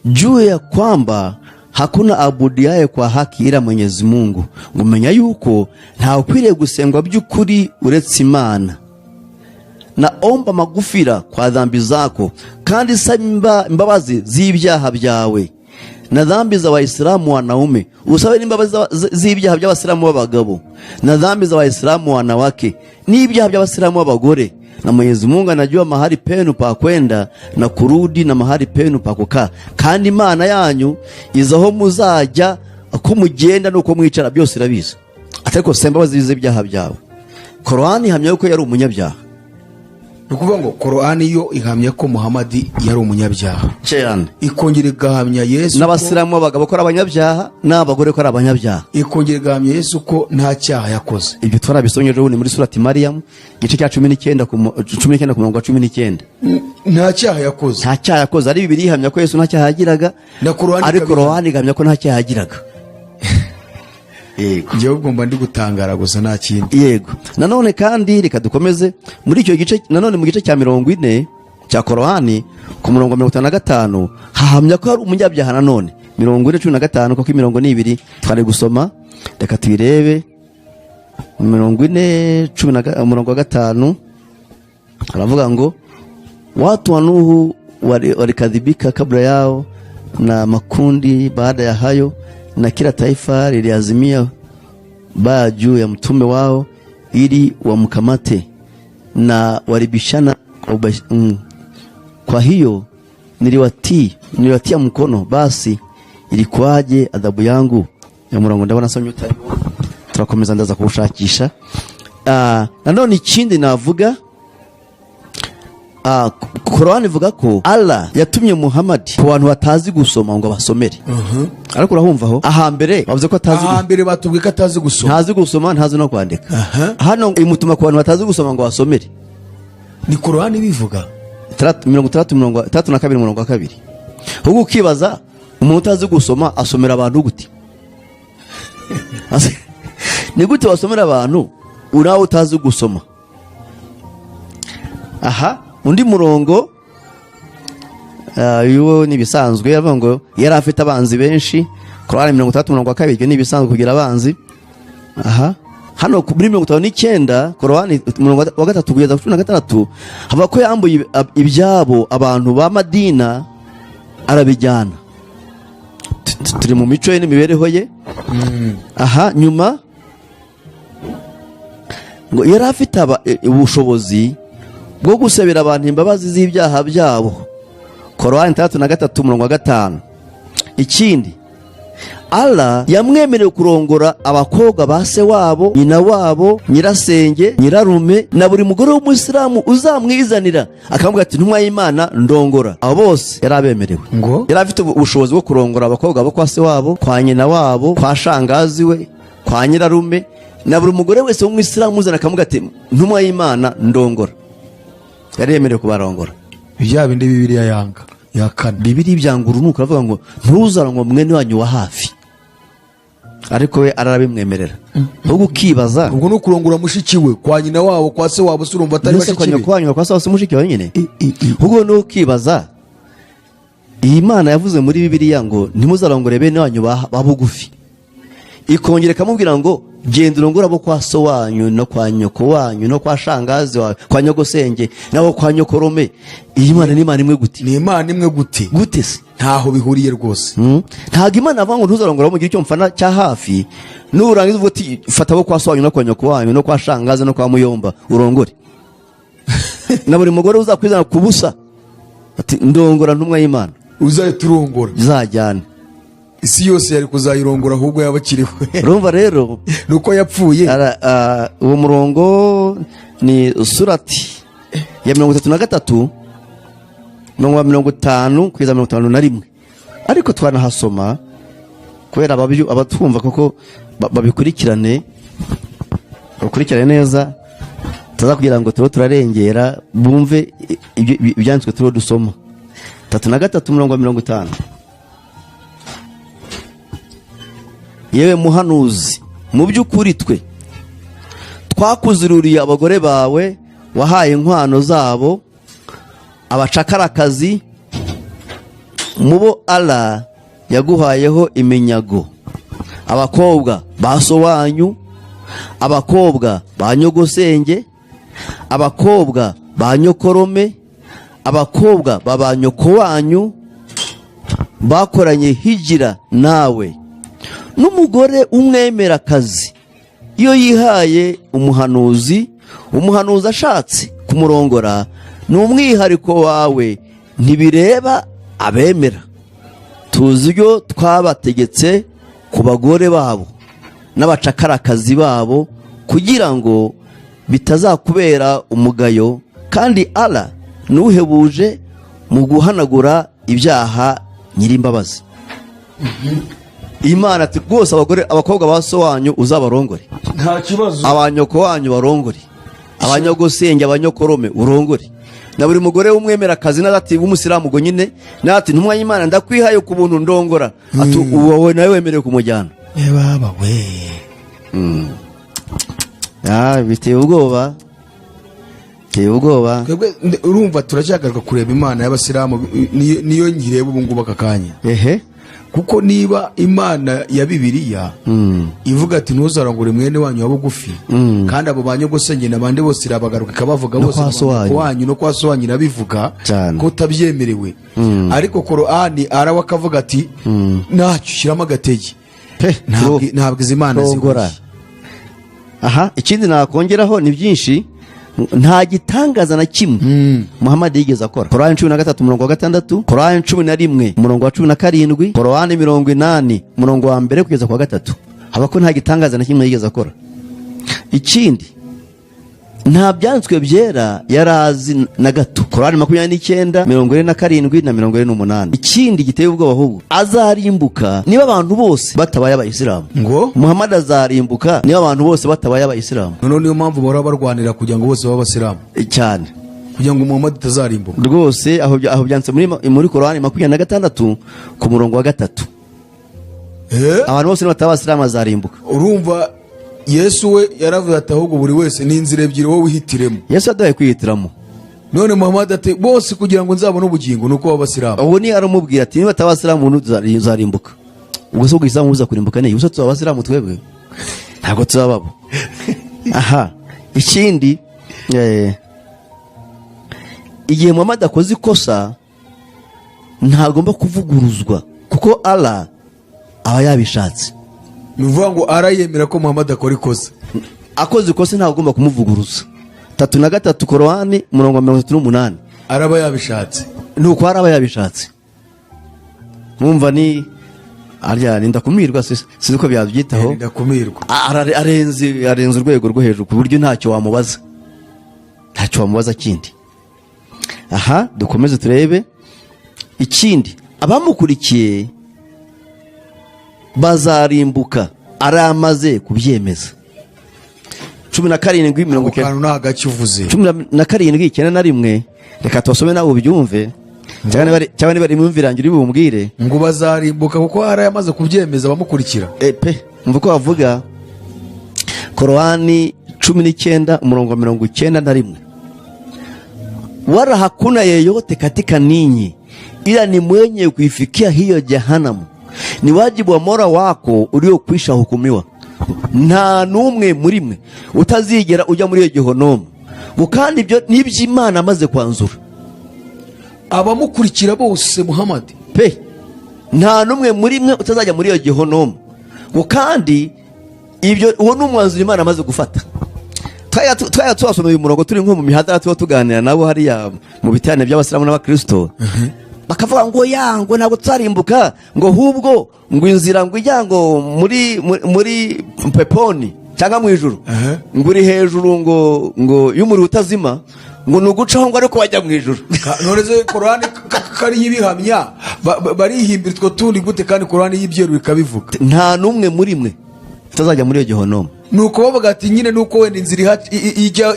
"Juu ya kwamba hakuna abudiaye kwa haki ila Mwenyezi Mungu", ngo menya yuko ntawe ukwiriye gusengwa by'ukuri uretse Imana. "Na omba magufira kwa dhambi zako", kandi saba imbabazi z'ibyaha byawe, "na dhambi za Waislamu wanaume", usabe n'imbabazi z'ibyaha by'abasilamu b'abagabo, "na dhambi za Waislamu wanawake", n'ibyaha by'abasilamu b'abagore. "Na Mwenyezi Mungu anajua mahali penu pa kwenda na kurudi na mahali penu pa kukaa", kandi Imana yanyu izi aho muzajya, ko mugenda n'uko mwicara, byose irabizi. Ariko saba imbabazi z'ibyaha byawe. Korowani ihamya yuko yari umunyabyaha. Ni ukuvuga ngo Korani yo ihamya ko Muhamadi yari umunyabyaha, Cyane. ikongera igahamya Yesu N'abasilamu b'abagabo ko ari abanyabyaha, n'abagore ko ari abanyabyaha. Ikongera igahamya Yesu ko nta cyaha yakoze. Ibyo twarabisomye ejo bundi muri Surati Mariyamu, igice cya 19, 19 ku murongo wa 19. Nta cyaha yakoze. Nta cyaha yakoze. Ari Bibiliya ihamya ko Yesu nta cyaha yagiraga, Na Korani ariko ikabihamya. Korani igahamya ko nta cyaha yagiraga, yego. Njyewe ubwo mba ndi gutangara gusa, nta kindi. Yego. Nanone kandi reka dukomeze muri icyo gice, nanone mu gice cya 40 cya Korani, ku murongo wa 55, hahamya ko hari umunyabyaha. Nanone 40:15, kuko imirongo ni ibiri twari gusoma, reka tuyirebe. 40 umurongo wa 5 aravuga ngo: "Watu wa Nuhu walikadhibika kabla yao na makundi baada ya hayo, na kila taifa liliazimia baya juu ya mtume wao ili wamkamate, na walibishana kwa hiyo niliwatia mkono, basi ilikuwaje adhabu yangu?" Ya murongo ndabona nsomye utariwo, turakomeza, ndaza kuwushakisha. Nanone ikindi navuga, Korani ivuga ko Allah yatumye Muhammad ku bantu batazi gusoma ngo abasomere. Ariko urahumva aho ahambere bavuze ko atazi Ahambere batubwiye ko atazi gusoma. Ntazi gusoma, ntazi no kwandika. Hano imutuma ku bantu batazi gusoma ngo basomere. Ni Korani bivuga. 60, 62, umurongo wa 2. Ahubwo ukibaza, umuntu utazi gusoma asomera abantu gute? Ni gute wasomera abantu urawe utazi gusoma? Aha undi murongo, uyu ni ibisanzwe, avuga ngo yari afite abanzi benshi. Korani 60 umurongo wa 2. Ibyo ni ibisanzwe kugira abanzi. Aha hano muri 59, Korani umurongo wa 3 kugeza ku 16, havuga ko yambuye ibyabo abantu ba Madina arabijyana. Turi mu mico ye n'imibereho ye. Aha nyuma ngo yari afite ubushobozi bwo gusabira abantu imbabazi z'ibyaha byabo. Korowani 63 umurongo wa 5. Ikindi, Allah yamwemerewe kurongora abakobwa ba se wabo, nyina wabo, nyirasenge, nyirarume na buri mugore w'umuyisilamu uzamwizanira akamubwira ati: "Ntumwa y'Imana, ndongora." Abo bose yari abemerewe. Ngo? Yari afite ubushobozi bwo kurongora abakobwa bo kwa se wabo, kwa nyina wabo, kwa shangazi we, kwa nyirarume na buri mugore wese w'umuyisilamu uzana akamubwira ati: "Ntumwa y'Imana, ndongora." Yari yemerewe kubarongora. Bya bindi Bibiliya yanga ya kane. Bibiliya byanga urunuka, aravuga ngo ntuzarangwa mwene wanyu wa hafi, ariko we arabimwemerera. Ahubwo ukibaza, Ubwo ni ukurongora mushiki we kwa nyina wabo, kwa se wabo, se urumva atari mbese kwa bashiki be? nyoko wanyu, kwa se wose, mushiki wawe nyine. Ahubwo ni ukibaza, iyi Mana yavuze muri Bibiliya ngo ntimuzarongore bene wanyu ba bugufi, ikongera ikamubwira ngo genda urongore abo kwa so wanyu no kwa nyoko wanyu no kwa shangazi wawe, kwa nyogosenge nabo kwa nyokorome, iyi Mana ni Imana imwe gute? Ni Imana imwe gute? Gute se? Ntaho bihuriye rwose. Ntabwo Imana avuga ngo ntuzarongore mugire icyo mfana cya hafi, nurangiza uvuga uti fata abo kwa so wanyu no kwa nyoko wanyu no kwa shangazi no kwa muyomba urongore, na buri mugore uzakwizana ku busa ati: "Ndongora, ntumwa y'Imana." Uzahita urongora. Izajyane. Isi yose yari kuzayirongora ahubwo yaba akiriho. Urumva rero, ni uko yapfuye. Uwo murongo ni Surati ya 33, umurongo wa 50 kugeza 51, ariko twanahasoma kubera abatwumva koko babikurikirane, bakurikirane neza, tuza kugira ngo tube turarengera, bumve ibyanditswe turiho dusoma. 33, umurongo wa 50: "Yewe muhanuzi, mu by'ukuri twe twakuziruriye abagore bawe wahaye inkwano zabo, abacakarakazi mu bo Allah yaguhayeho iminyago, abakobwa ba so wanyu, abakobwa ba nyogosenge, abakobwa ba nyokorome, abakobwa ba ba nyoko wanyu bakoranye hijira nawe, n'umugore umwemerakazi iyo yihaye umuhanuzi, umuhanuzi ashatse kumurongora, ni umwihariko wawe, ntibireba abemera. Tuzi ibyo twabategetse ku bagore babo n'abacakarakazi babo kugira ngo bitazakubera umugayo." Kandi Allah nuhebuje mu guhanagura ibyaha, nyirimbabazi. Imana ati: "Rwose abagore, abakobwa ba so wanyu uzabarongore." Nta kibazo. Abanyoko wanyu barongore, abanyogosenge, abanyokorome urongore, na buri mugore w'umwemerakazi n'ati w'umusilamu. Ubwo nyine n'ati: "Ntumwa y'Imana, ndakwihaye ku buntu, ndongora." Ati: "Wowe nawe wemerewe kumujyana." Baba we! Ah, biteye ubwoba, biteye ubwoba. Twebwe urumva turacyagaruka kureba Imana y'abasilamu, niyo nkireba ubu ngubu aka kanya, kuko niba Imana ya Bibiliya ivuga ati: "Ntuzarongore mwene wanyu wa bugufi," kandi abo ba nyogosenge n'abandi bose irabagaruka ikabavuga No bose kwa so na ba wanyu. wanyu no kwa so wanyu irabivuga Cyane. ko utabyemerewe, ariko Korani arawe akavuga ati: "Ntacyo, shyiramo agatege." Pe. Ntabwo izi mana Rongora. zihuye. Aha, ikindi nakongeraho ni byinshi. Nta gitangaza na kimwe Muhammad yigeze akora. Korani 13 umurongo wa 6, Korani 11 umurongo wa 17, Korani 80 umurongo wa mbere kugeza ku wa gatatu, haba ko nta gitangaza na kimwe yigeze akora. Ikindi, nta byanditswe byera yari azi na gato. Korani 29 47 na 48. Ikindi giteye ubwoba ahubwo, azarimbuka niba abantu bose batabaye abayisilamu. Ngo? Muhammad azarimbuka niba abantu bose batabaye abayisilamu. Noneho niyo mpamvu bahora barwanira kugira ngo bose babe abasilamu? Cyane. Kugira ngo Muhammad atazarimbuka. Rwose aho byanditse muri Korani 26 ku murongo wa 3. Abantu bose nibataba abasilamu azarimbuka. Urumva Yesu we yaravuze ati: "Ahubwo buri wese ni inzira ebyiri, wowe wihitiremo." Yesu yaduhaye kwihitiramo. None Muhammad ati: "Bose kugira ngo nzabone ubugingo ni uko baba abasilamu." Ubu ni aramubwira ati: "Niba bataba abasilamu uzarimbuka." Ubwo se ubwo isilamu buza kurimbuka ni ubuse tuzaba abasilamu? Twebwe ntabwo tuzababo. Aha, ikindi, igihe Muhammad akoze ikosa ntagomba kuvuguruzwa, kuko Allah aba yabishatse. Ni ukuvuga ngo arayemera ko Muhammad akora ikosa? Akoze ikosa ntabwo agomba kumuvuguruza. 33 Korowani umurongo wa 38. Araba yabishatse. Ni uko araba yabishatse. Mwumva ni arya ni ndakumirwa, sinzi uko byabyitaho. Ndakumirwa. Arenze urwego rwo hejuru ku buryo ntacyo wamubaza, ntacyo wamubaza kindi. Aha dukomeze turebe ikindi. Abamukurikiye bazarimbuka, aramaze kubyemeza. 17 Ako 90. kantu nta gake uvuze. 17 91. Reka tubasome nawe ubyumve, cyangwa niba ari imyumvire yanjye uri bumbwire. Ngo bazarimbuka kuko hari yamaze kubyemeza abamukurikira? Pe, umva uko bavuga. Korowani 19 umurongo wa 91: "Wala hakuna yeyote katika ninyi ila ni mwenye kuifikia hiyo jahanamu, ni wajibu wa Mola wako uliokwisha hukumiwa." Nta n'umwe muri mwe utazigera ujya muri iyo gihonomu, ngo kandi ibyo n'iby'Imana amaze kwanzura. Abamukurikira bose Muhammad? Pe, nta n'umwe muri mwe utazajya muri iyo gihonomu, ngo kandi ibyo uwo ni umwanzuro Imana amaze gufata. Twajya tubasoma uyu murongo turi nko mu mihanda, tuba tuganira nabo hariya mu biterane by'abasilamu n'abakristo, bakavuga ngo ya ngo ntabwo tuzarimbuka, ngo ahubwo ngo inzira ngo ijya ngo muri peponi cyangwa mu ijuru ngo uri hejuru ngo y'umuriro utazima, ngo ni ugucaho ngo ariko bajya mu ijuru. None se Korani kariyo ibihamya, barihimbira utwo tundi gute kandi Korani y'ibyeru ikabivuga? Nta n'umwe muri mwe utazajya muri iyo gihonomu. Ni uko bavuga ati nyine ni uko wenda inzira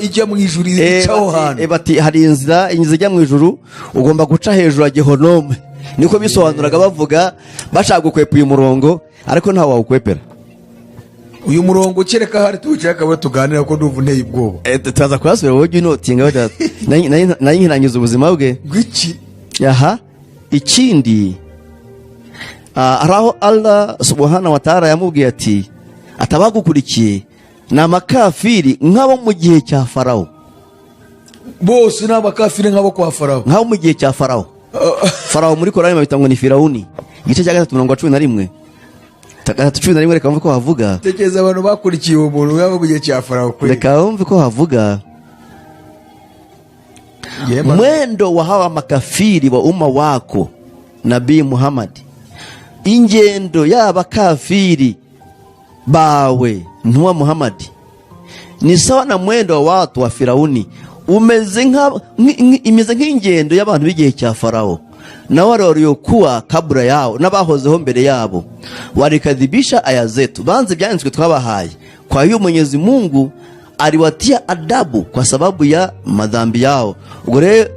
ijya mu ijuru icaho hantu. Bati hari inzira ijya mu ijuru, ugomba guca hejuru ya gehonome. Niko bisobanuraga bavuga bashaka gukwepa uyu murongo, ariko ntawe wawukwepera. Uyu murongo kereka hari tuwicaye akaba tuganira, ko ndumva unteye ubwoba. Turaza kuyasubira, wowe ujye unotinga nayo nkirangiza ubuzima bwe. Ngwiki? Aha, ikindi, hari aho Allah subhanahu wa ta'ala yamubwiye ati: "Atabagukurikiye ni amakafiri nk'abo mu gihe cya Farawo." Bose ni abakafiri nk'abo kwa Farawo? Nk'abo mu gihe cya Farawo. Farawo muri Korani babita ngo ni Firawuni. Igice cya 3 umurongo wa 11, 3 11. Reka wumve ko havuga. Tekereza abantu bakurikiye uwo muntu yaba mu gihe cya Farawo kweli. Reka wumve ko havuga. "Mwendo wa hawa makafiri wa umma wako Nabii Muhammad," ingendo y'abakafiri bawe ntuwa Muhammad, "ni sawa na mwendo wa watu wa Firauni." Umeze imeze nk'ingendo y'abantu b'igihe cya Farawo na wale waliokuwa kabla yao, n'abahozeho mbere yabo. Walikadhibisha aya zetu, banze ibyanditswe twabahaye. Kwa hiyo Mwenyezi Mungu aliwatia adabu kwa sababu ya madhambi yao. Ubwo rero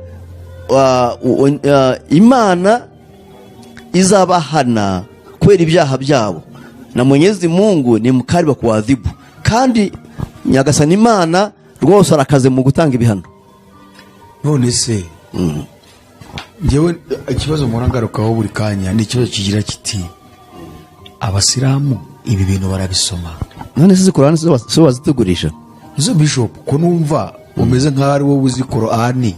Imana izabahana kubera ibyaha byabo, na Mwenyezi Mungu ni mkali wa kuadhibu, kandi Nyagasani Imana rwose arakaze mu gutanga ibihano. None se njyewe ikibazo mpora ngarukaho buri kanya ni ikibazo kigira kiti: abasilamu ibi bintu barabisoma? None se izi Korani si wazitugurisha? Izo bishop, ko numva umeze nk'aho ari wowe uzi Korani.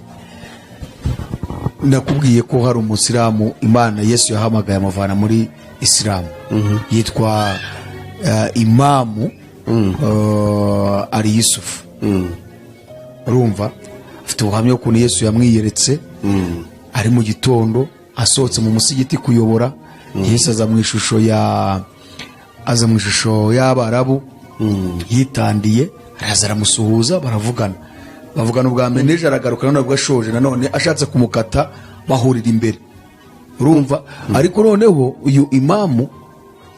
Nakubwiye ko hari umusilamu Imana Yesu yahamagaye amuvana muri Isilamu, yitwa Imamu Ali Yusufu. Urumva afite ubuhamya bw'ukuntu Yesu yamwiyeretse ari mu gitondo asohotse mu musigiti kuyobora. Yesu aza mu ishusho y'Abarabu yitandiye, araza aramusuhuza, baravugana. Bavugana ubwa mbere, n'ejo aragaruka none ubwo ashoje nanone ashatse kumukata, bahurira imbere. Urumva, ariko noneho uyu imamu,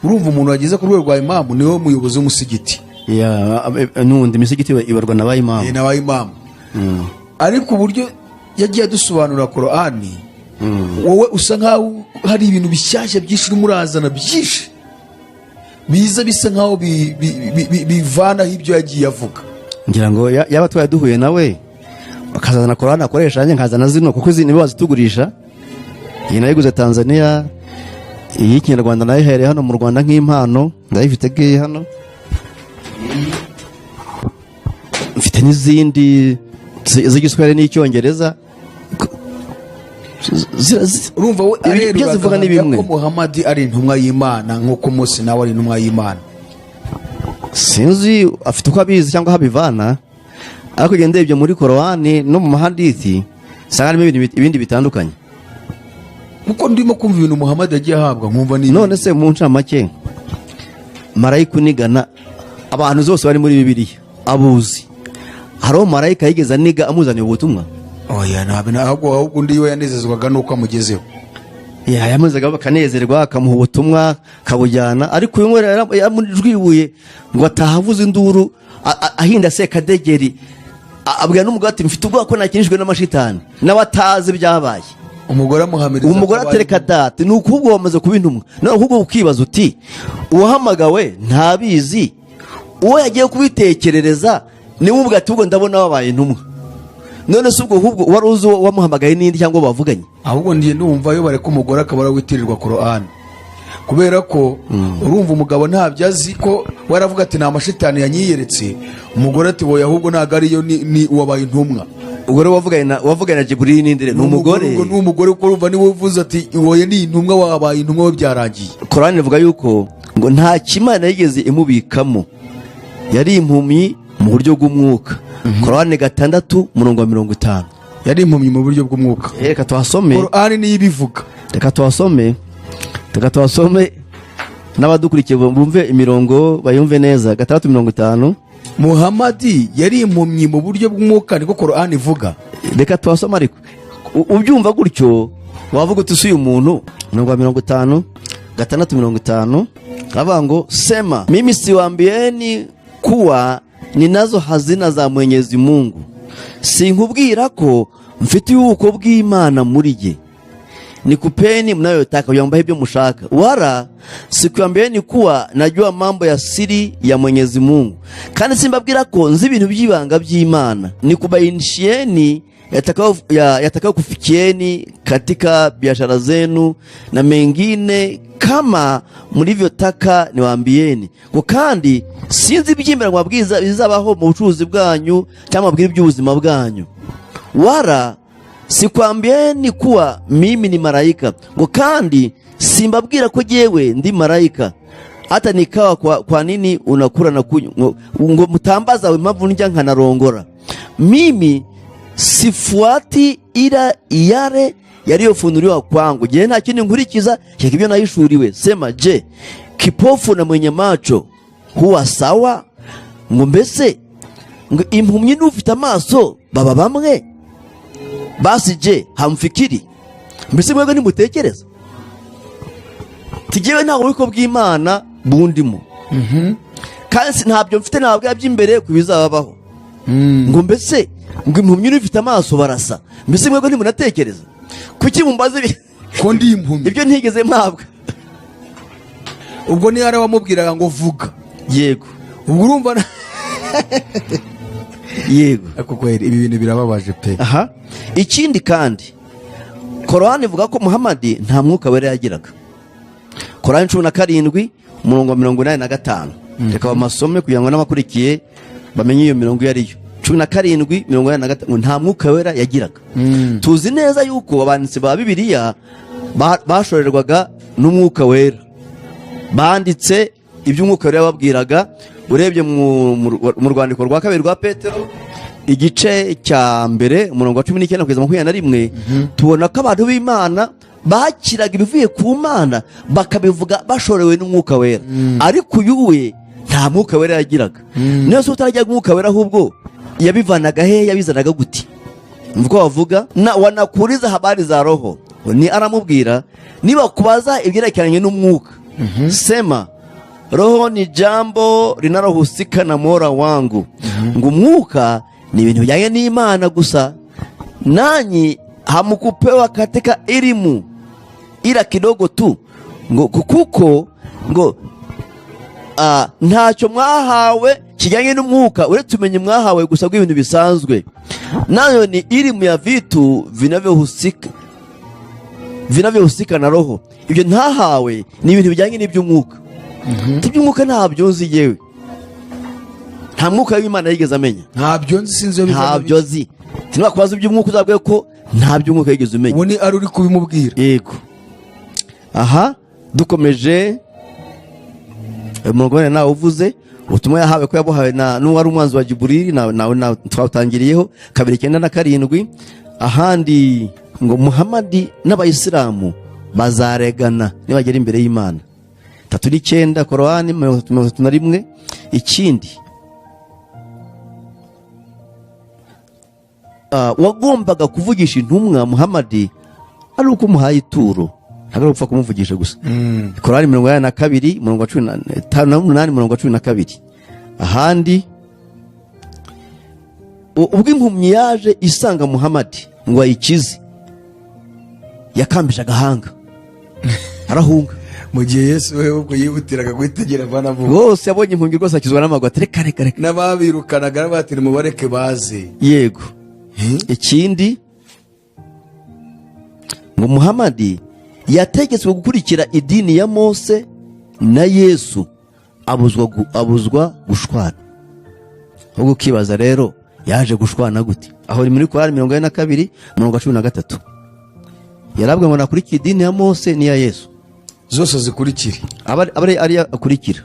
urumva umuntu wageze ku rwego rwa imamu niwe muyobozi w'umusigiti. Ya, n'ubundi imisigiti ibarwa na ba imamu. Na imamu. Ariko uburyo yagiye adusobanurira Korani, wowe usa nkaho hari ibintu bishyashya byinshi urimo urazana, byinshi biza bisa nkaho bivanaho ibyo yagiye avuga. Ngira ngo yaba twari duhuye nawe akazana Korani akoresha, nanjye nkazana zino, kuko izi nibo bazitugurisha. Iyi nayiguze Tanzania, iyi y'Ikinyarwanda nayihereye hano mu Rwanda nk'impano, ndayifite ngiyi hano. Mfite n'izindi z'Igiswahili n'Icyongereza. Urumva we Ibyo arerura zivuga ni agahamya bimwe. ko Muhamadi ari intumwa y'Imana nk'uko Mose nawe ari intumwa y'Imana. Sinzi afite uko abizi cyangwa aho abivana, ariko ugenda ndebye muri Korowani no mu mahadithi usanga harimo ibindi bitandukanye. Kuko ndimo kumva ibintu Muhamadi yagiye ahabwa, nkumva ni None se mu ncamake, marayika unigana abantu zose bari muri Bibiliya abuzi, hariho marayika yigeze aniga amuzaniye ubutumwa? Oya, ntabwo. Ahubwo undi we yanezezwaga n'uko amugezeho. Ya, yamuzaga bakanezerwa, akamuha ubutumwa akabujyana, ariko uyu nguyu yaramujwibuye ngo ataha avuza induru, ahinda sekadegeri, abwira n'umugore ati: "Mfite ubwoba ko nakinishijwe n'amashitani," nawe atazi ibyabaye. Umugore amuhamiriza Umugore ko atereka dati ni ukubwo wamaze kuba intumwa. Nawe ahubwo ukibaza uti: uwahamagawe ntabizi, uwo yagiye kubitekerereza niwe ubwo ati: "Ubwo ndabona wabaye intumwa." None se ubwo ahubwo wari uzi uwo wamuhamagaye n'indi cyangwa bavuganye? Ahubwo ngiye ndumva iyo bareka umugore akaba arawitirirwa Korani, kubera ko urumva umugabo ntabyo azi, ko we aravuga ati: "Ni amashitani yanyiyeretse." Umugore ati: "Wowe ahubwo ntabwo ariyo, ni wabaye intumwa." Ubwo rero wavuganye na Jiburili n'indi ni umugore. Ubwo ni umugore, kuko urumva niwe uvuze ati: "Wowe ni intumwa, wabaye intumwa," we byarangiye. Korani ivuga yuko ngo nta kimana yigeze imubikamo, yari impumyi mu buryo bw'umwuka. Korani 6 umurongo wa 50. Yari impumyi mu buryo bw'umwuka. Reka tuhasome. Korani niyo ibivuga. Reka tuhasome, reka tuhasome n'abadukurikiye bumve imirongo, bayumve neza. 6 50. Muhamadi yari impumyi mu buryo bw'umwuka, niko Korani ivuga. Reka tuhasome, ariko ubyumva gutyo wavuga uti: "Si uyu muntu?" Umurongo wa 50, 6 50, aravuga ngo: "Sema, mimi siwaambieni kuwa ninazo hazina za Mwenyezi Mungu, sinkubwira ko mfite ububiko bw'Imana muri jye. Nikupeni mnayotaka, kugira ngo mbahe ibyo mushaka. Wala sikuambieni kuwa najua mambo ya siri ya Mwenyezi Mungu, kandi simbabwira ko nzi ibintu by'ibanga by'Imana. Nikubainishieni yatakayo kufikieni katika biashara zenu na mengine kama mlivyotaka niwaambieni." Ngo kandi sinzi iby'imbere ngo mbabwiza bizabaho mu bucuruzi bwanyu cyangwa mbabwire iby'ubuzima bwanyu. Wala sikwambieni kuwa mimi ni malaika, ngo kandi simbabwira ko jyewe ndi marayika. Hata nikawa kwa nini unakula na kunywa? Ngo mutambaza impamvu ndya nkanarongora. Mimi sifuati ila yale yaliyofunuliwa kwangu, je nta kindi nkurikiza kereka ibyo nahishuriwe. Sema, je, kipofu na mwenye macho huwa sawa? Ngo mbese Ngo impumyi n'ufite amaso baba bamwe? Basi je hamfikiri? Mbese mwebwe ntimutekereza? Tugewe nta bubiko bw'Imana bundimo, kandi ntabyo mfite, ntabwo by'imbere ku bizababaho. Ngo mbese ngo impumyi n'ufite amaso barasa? Mbese mwebwe ntimunatekereza? Kuki mumbaza Ko ndi impumyi? ibyo ntigeze mpabwa? Ubwo niyo wamubwiraga ngo vuga. Yego. Ubwo urumva Yego. Ariko kweri ibi bintu birababaje pe. Aha, ikindi kandi, Korani ivuga ko Muhamadi nta Mwuka Wera yagiraga. Korani 17, umurongo wa 85. Reka bamasome kugira ngo n'abakurikiye bamenye iyo mirongo iyo ariyo. 17, 85, nta Mwuka Wera yagiraga. Tuzi neza yuko abanditsi ba Bibiliya bashorerwaga n'Umwuka Wera, banditse ibyo Umwuka Wera yababwiraga. Urebye mu rwandiko rwa kabiri rwa Petero, igice cya mbere, umurongo wa 19 kugeza 21, tubona ko abantu b'Imana bakiraga ibivuye ku Mana bakabivuga bashorewe n'Umwuka Wera. Ariko uyu we nta Mwuka Wera yagiraga. Niyo se utarajyaga Umwuka Wera, ahubwo yabivanaga he? Yabizanaga gute? Niko bavuga na wanakuuliza habari za roho, ni aramubwira, niba kubaza ibyerekeranye n'umwuka, sema roho ni jambo linalohusika na Mola wangu. Ngo umwuka ni ibintu bijyanye n'Imana gusa. Nanyi hamkupewa katika elimu ila kidogo tu. Ngo kuko ngo ntacyo mwahawe kijyanye n'umwuka uretse umenye mwahawe gusa bw'ibintu bisanzwe, nayo ni elimu ya vitu vinavyohusika na roho. Ibyo ntahawe ni ibintu bijyanye n'iby'umwuka. Iby'umwuka ntabyo nzi yewe. Nta Mwuka w'Imana yigeze amenya. Ntabyo nzi, sinzi iyo biva. Ntabyo azi. Kubaza iby'umwuka, uzabwiye ko nta by'umwuka yigeze umenya. Ubu ni ari uri kubimubwira. Yego. Aha dukomeje, umurongo wenda nawe uvuze ubutumwa yahawe, ko yabuhawe na n'uwari umwanzi wa Jiburili, nawe twawutangiriyeho, 2, 97. Ahandi ngo Muhamadi n'abayisilamu bazaregana nibagera imbere y'Imana, 39, Korowani 31. Ikindi, wagombaga kuvugisha intumwa Muhamadi ari uko umuhaye ituro, ntabwo ari upfa kumuvugisha gusa. Korani 82, umurongo wa 18, umurongo wa 12. Ahandi ubwo impumyi yaje isanga Muhamadi ngo ayikize, yakambije agahanga arahunga. Mu gihe Yesu we ubwo yihutiraga guhitegera banavuga. Rwose yabonye impumyi, rwose akizwa n'amaguru, ati reka, reka, reka. N'ababirukanaga batiri mubareke baze. Yego. Ikindi, ngo Muhamadi yategetswe gukurikira idini ya Mose na Yesu, abuzwa gushwana. Ahubwo ukibaza rero, yaje gushwana gute? Aho ni muri Korani 42, umurongo wa 13. Yarabwe ngo nakurikire idini ya Mose n'iya Yesu. Zose zikurikire. Aba ari akurikira.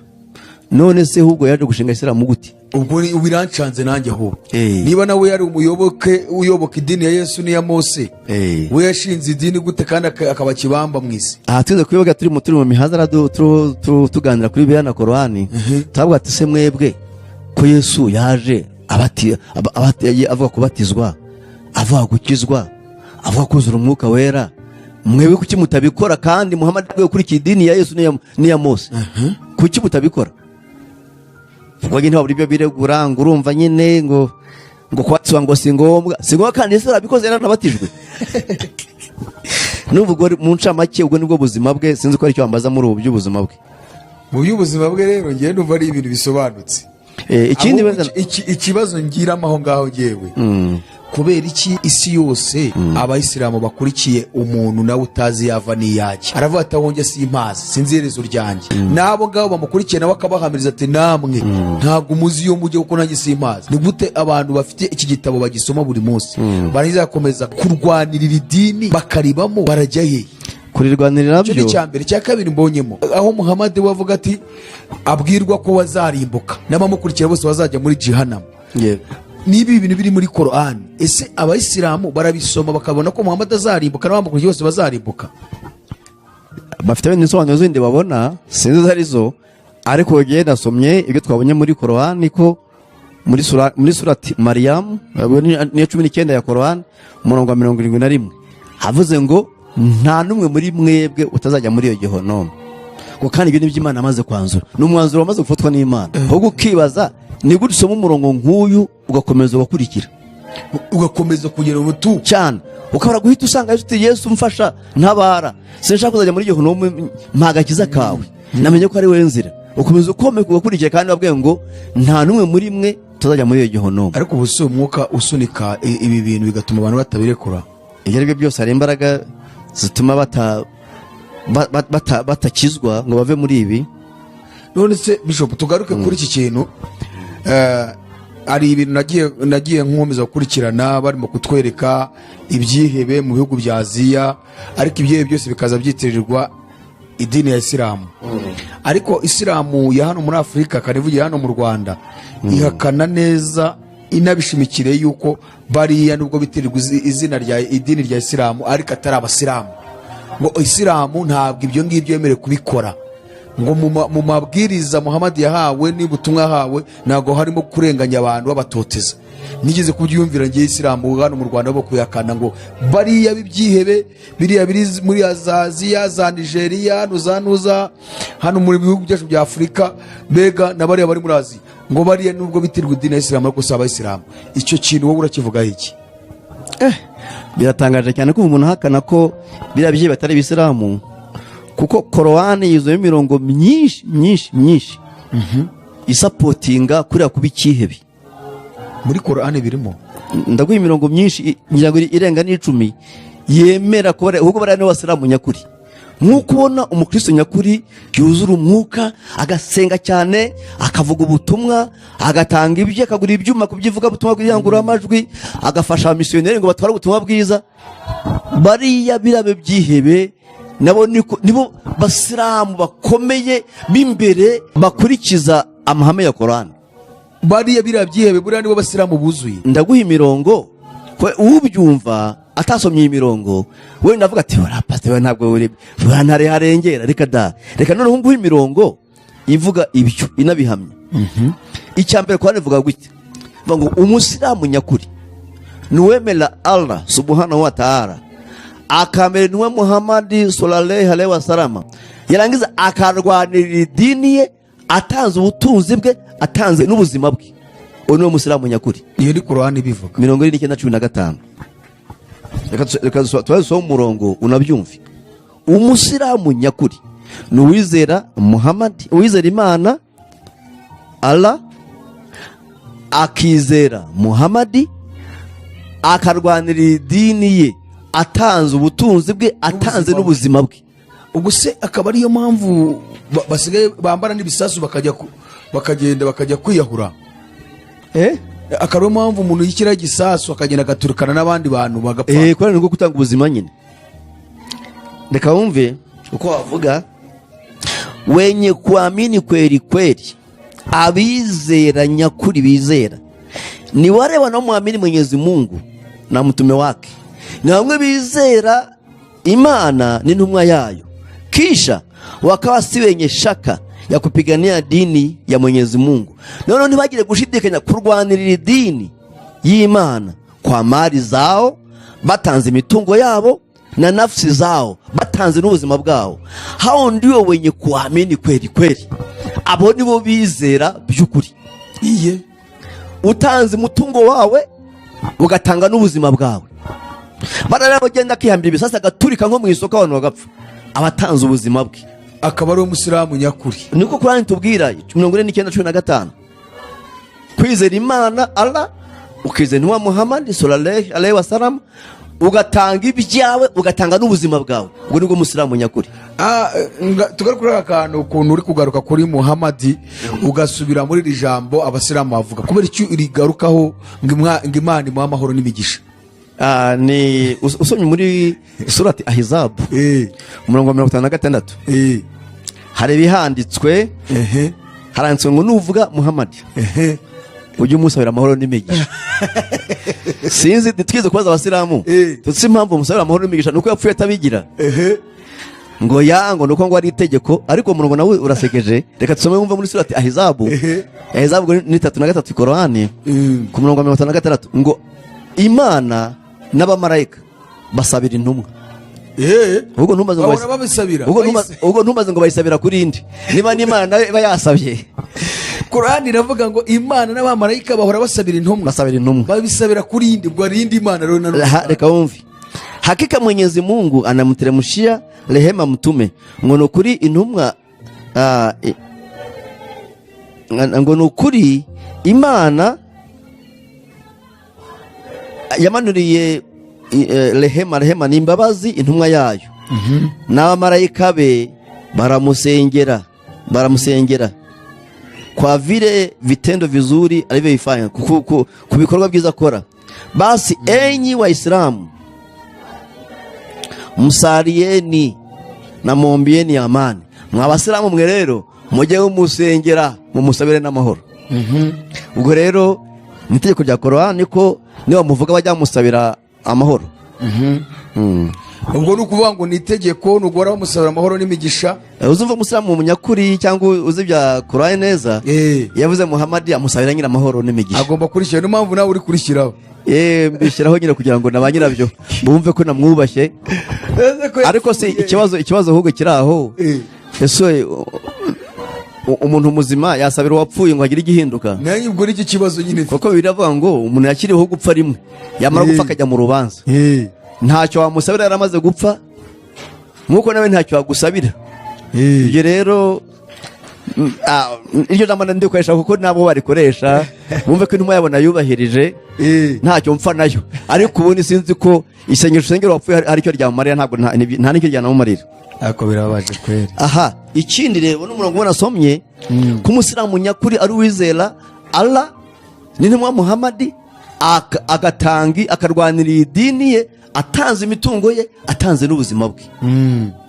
None se ahubwo yaje gushinga Isilamu gute? Ubwo birancanze nanjye ahubwo. Eh. Niba nawe yari umuyoboke uyoboka idini ya Yesu n'iya Mose, we yashinze idini gute kandi akaba kibamba mu isi? Aha tuze kubivuga turi mu mihazara, tuganira kuri Bibiliya na Korani, turavuga ati se mwebwe ko Yesu yaje avuga kubatizwa, avuga gukizwa, avuga kuzura Umwuka Wera, mwebwe kuki mutabikora? Kandi Muhammad akwiye gukurikira idini ya Yesu n'iya Mose, kuki mutabikora? Ubwo nyine ntibabura ibyo biregura, ngo urumva nyine ngo kubatizwa ngo si ngombwa, si ngombwa, kandi Yesu yarabikoze, yaranabatijwe. N'ubu ubwo mu ncamake ubwo nibwo buzima bwe. Sinzi ko ari icyo wambaza muri ubu by'ubuzima bwe. Mu by'ubuzima bwe rero, ngewe ndumva ari ibintu bisobanutse. Ikindi Ahubwo wenda ikibazo ngiramo aho ngaho ngewe, kubera iki isi yose abayisilamu bakurikiye umuntu nawe utazi yava n'iyajya? Aravuga ati aho njye simpazi, sinzi iherezo ryanjye. N'abo ngabo bamukurikiye nawe akabahamiriza ati namwe ntabwo muzi iyo mujya kuko nanjye simpazi. Ni gute abantu bafite iki gitabo bagisoma buri munsi barangiza bakomeza kurwanirira idini bakaribamo? Barajya hehe? Kurirwanirira Icyo ni nabyo. icya mbere. Icya kabiri mbonyemo, aho Muhamadi we avuga ati abwirwa ko bazarimbuka n'abamukurikira bose bazajya muri jihanamu. Niba ibi bintu biri muri Korani, ese abayisilamu barabisoma bakabona ko Muhamadi azarimbuka n'abamukurikiye bose bazarimbuka? Bafite wenda insobanuro zindi babona, sinzi izo arizo, ariko ngewe nasomye ibyo twabonye muri Korowani ko Muri surati Mariyamu, niyo 19 ya Korowani, umurongo wa 71, havuze ngo nta n'umwe muri mwebwe utazajya muri iyo gihonomu, ngo kandi ibyo ni byo Imana amaze kwanzura, ni umwanzuro wamaze gufatwa n'Imana. Ahubwo ukibaza ni gute usoma umurongo nk'uyu ugakomeza ugakurikira, ugakomeza kugera ubutu cyane, ukabura guhita usanga Yesu, uti: "Yesu, mfasha, ntabara, sinshaka kuzajya muri gihonomu, mpa agakiza kawe, namenye ko ari wowe nzira." Ukomeza ukomeka ugakurikira, kandi wabwiye ngo nta n'umwe muri mwe utazajya muri iyo gihonomu. Ariko ubu si umwuka usunika ibi bintu bigatuma abantu batabirekura? Ibyo ari byo byose, hari imbaraga zituma batakizwa ngo bave muri ibi. None se Bishop, tugaruke kuri iki kintu. Hari ibintu nagiye nkomeza gukurikirana, barimo kutwereka ibyihebe mu bihugu bya Aziya, ariko ibyihebe byose bikaza byitirirwa idini ya Isilamu. Ariko Isilamu ya hano muri Afurika, kanivugira hano mu Rwanda, ihakana neza inabishimikire yuko bariya nubwo bitirirwa izina rya idini rya Isilamu ariko atari Abasilamu, ngo Isilamu ntabwo ibyo ngibyo yemerewe kubikora, ngo mu mabwiriza Muhammad yahawe n'ubutumwa yahawe ntabwo harimo kurenganya abantu babatoteza. Nigeze kubyiyumvira ngiye Isilamu hano mu Rwanda bo kuyakana, ngo bariya b'ibyihebe biriya biri muri za Aziya, za Nigeria, hano za nuza hano mu bihugu byacu bya Afurika, mbega na bariya bari muri Aziya, ngo bariya nubwo bitirwa idini ya Isilamu ariko si Abayisilamu. Icyo kintu wowe urakivugaho iki? Biratangaje cyane ko umuntu ahakana ko biriya byihebe batari Ibisilamu, kuko Korowani yuzuyemo imirongo myinshi myinshi myinshi isupportinga kuriya kuba icyihebe. Muri Korani birimo? Ndaguha imirongo myinshi, ngira ngo irenga n'10 yemera ko ahubwo bariya nibo basilamu nyakuri. Nk'uko ubona umukristo nyakuri yuzura umwuka, agasenga cyane, akavuga ubutumwa, agatanga ibye, akagura ibyuma ku by'ivugabutumwa bw'irangururamajwi, agafasha abamisiyoneri ngo batware ubutumwa bwiza, bariya birabe byihebe nabo nibo basilamu bakomeye b'imbere bakurikiza amahame ya Korani. Bariya biriya byihebe buriya nibo basilamu buzuye? Ndaguha imirongo ko ubyumva atasomye iyi mirongo wenda avuga ati: "Ora pastor, we ntabwo uri ntare harengera." Reka da, reka noneho nguhe imirongo ivuga ibyo inabihamya. Icya mbere, Korani ivuga gutya, ivuga ngo umusilamu nyakuri ni uwemera Allah subhanahu wa ta'ala, akamera intumwa Muhammadi sallallahu alaihi wasallam, yarangiza akarwanirira idini ye atanze ubutunzi bwe, atanze n'ubuzima bwe. Uwo niwe musilamu nyakuri. Iyo ni Korani ibivuga? 49:15. Reka tubaze dusome umurongo unabyumve. Umusilamu nyakuri ni uwizera Muhammad, uwizera Imana Allah, akizera Muhammadi, akarwanirira idini ye atanze ubutunzi bwe, atanze n'ubuzima bwe. Ubwo se akaba ariyo mpamvu basigaye bambara n'ibisasu bakagenda bakajya kwiyahura? Eh. Akaba ariyo mpamvu umuntu yishyiraho igisasu akagenda agaturikana n'abandi bantu bagapfa? Eh, kubera ni gutanga ubuzima nyine. Reka wumve uko wavuga: wenye kuamini kweli kweli, abizera nyakuri, bizera ni wale wanaomwamini Mwenyezi Mungu na mtume wake, ni bamwe bizera Imana n'intumwa yayo, kisha wakawa si wenye shaka ya kupigania dini ya Mwenyezi Mungu, noneho ntibagire gushidikanya kurwanirira idini y'Imana kwa mali zao, batanze imitungo yabo, na nafsi zao, batanze n'ubuzima bwabo. Hao ndio wenye kuamini kweli kweli, abo nibo bizera by'ukuri. Iye. Utanze umutungo wawe, ugatanga n'ubuzima bwawe. Barara bagenda akihambira ibisasu, agaturika nko mu isoko, abantu bagapfa, abatanze ubuzima bwe. Akaba ari umusilamu nyakuri? Niko Kurani tubwira, 49:15. Kwizera Imana Allah, ukizera intumwa Muhammad sallallahu alaihi wasallam, ugatanga ibyawe, ugatanga n'ubuzima bwawe, ubwo nibwo musilamu nyakuri. Ah, tugaruke kuri aka kantu, ukuntu uri kugaruka kuri Muhamadi ugasubira muri iri jambo Abasilamu bavuga. Kubera icyo urigarukaho ngo Imana imuhe amahoro n'imigisha? Ah, ni usomye muri surati Ahizabu, umurongo wa 56, hari ibihanditswe. Haranditswe ngo nuvuga Muhammad, ujye umusabira amahoro n'imigisha. Sinzi, ntitwize kubaza Abasilamu. Tuzi impamvu musabira amahoro n'imigisha, nuko yapfuye atabigira. Ngo ya, ngo nuko ngo ari itegeko. Ariko umurongo nawe urasekeje. Reka tusome wumve muri surati Ahizabu. Ahizabu ni 33, Korani, ku murongo wa 56, ngo Imana n'abamarayika basabira intumwa. Ubwo ntumaze ngo Bahora babisabira. Ubwo ntumaze ngo bayisabira kuri indi, niba n'Imana nayo iba yasabye. Korani iravuga ngo Imana n'abamarayika bahora basabira intumwa. Basabira intumwa. Babisabira kuri indi, ubwo hari indi Mana rero nanone. Reka wumve: "Hakika Mwenyezi Mungu anamteremshia rehema mtume." Ngo ni ukuri intumwa, ngo ni ukuri Imana yamanuriye rehema, rehema ni imbabazi, intumwa yayo, n'abamarayika be baramusengera, baramusengera kwa vile vitendo vizuri alivyoifanya, ku bikorwa byiza akora. "Basi enyi Waislamu, msalieni na mwombieni amani." Mwa Basilamu mwe rero, mujye mumusengera, mumusabire n'amahoro. Ubwo rero mu itegeko rya Korani ko niba muvuga bajya bamusabira amahoro. Ubwo ni ukuvuga ngo ni itegeko, ni uguhora bamusabira amahoro n'imigisha. Uzumva umusilamu munyakuri cyangwa uzi ibya Korani neza, yavuze Muhamadi, amusabira nyine amahoro n'imigisha. Agomba kurishyira, niyo mpamvu nawe uri kurishyiraho. Mbishyiraho nyine kugira ngo na ba nyirabyo bumve ko namwubashye. Ese ko Ariko si yapfuye? ikibazo ahubwo kiri aho. Ese umuntu muzima yasabira uwapfuye ngo agire igihinduka? Nayo ubwo nicyo kibazo nyine. Kuko biravuga ngo umuntu yakiriweho gupfa rimwe, yamara gupfa akajya mu rubanza. Ntacyo wamusabira yaramaze gupfa, nk'uko nawe ntacyo wagusabira. Ibyo rero, iryo jambo ndikoresha kuko nabo barikoresha, bumve ko intumwa yabo nayubahirije. Ntacyo mpfa nayo, ariko ubundi sinzi ko isengesho usengera wapfuye hari icyo ryamumarira. Ntabwo, nta n'icyo ryanamumarira. Ariko birababaje kweri. Aha ikindi rero n'umurongo ubona asomye ko umusilamu nyakuri ari uwizera Allah n'intumwa Muhamadi, agatanga, akarwanira idini ye, atanze imitungo ye, atanze n'ubuzima bwe.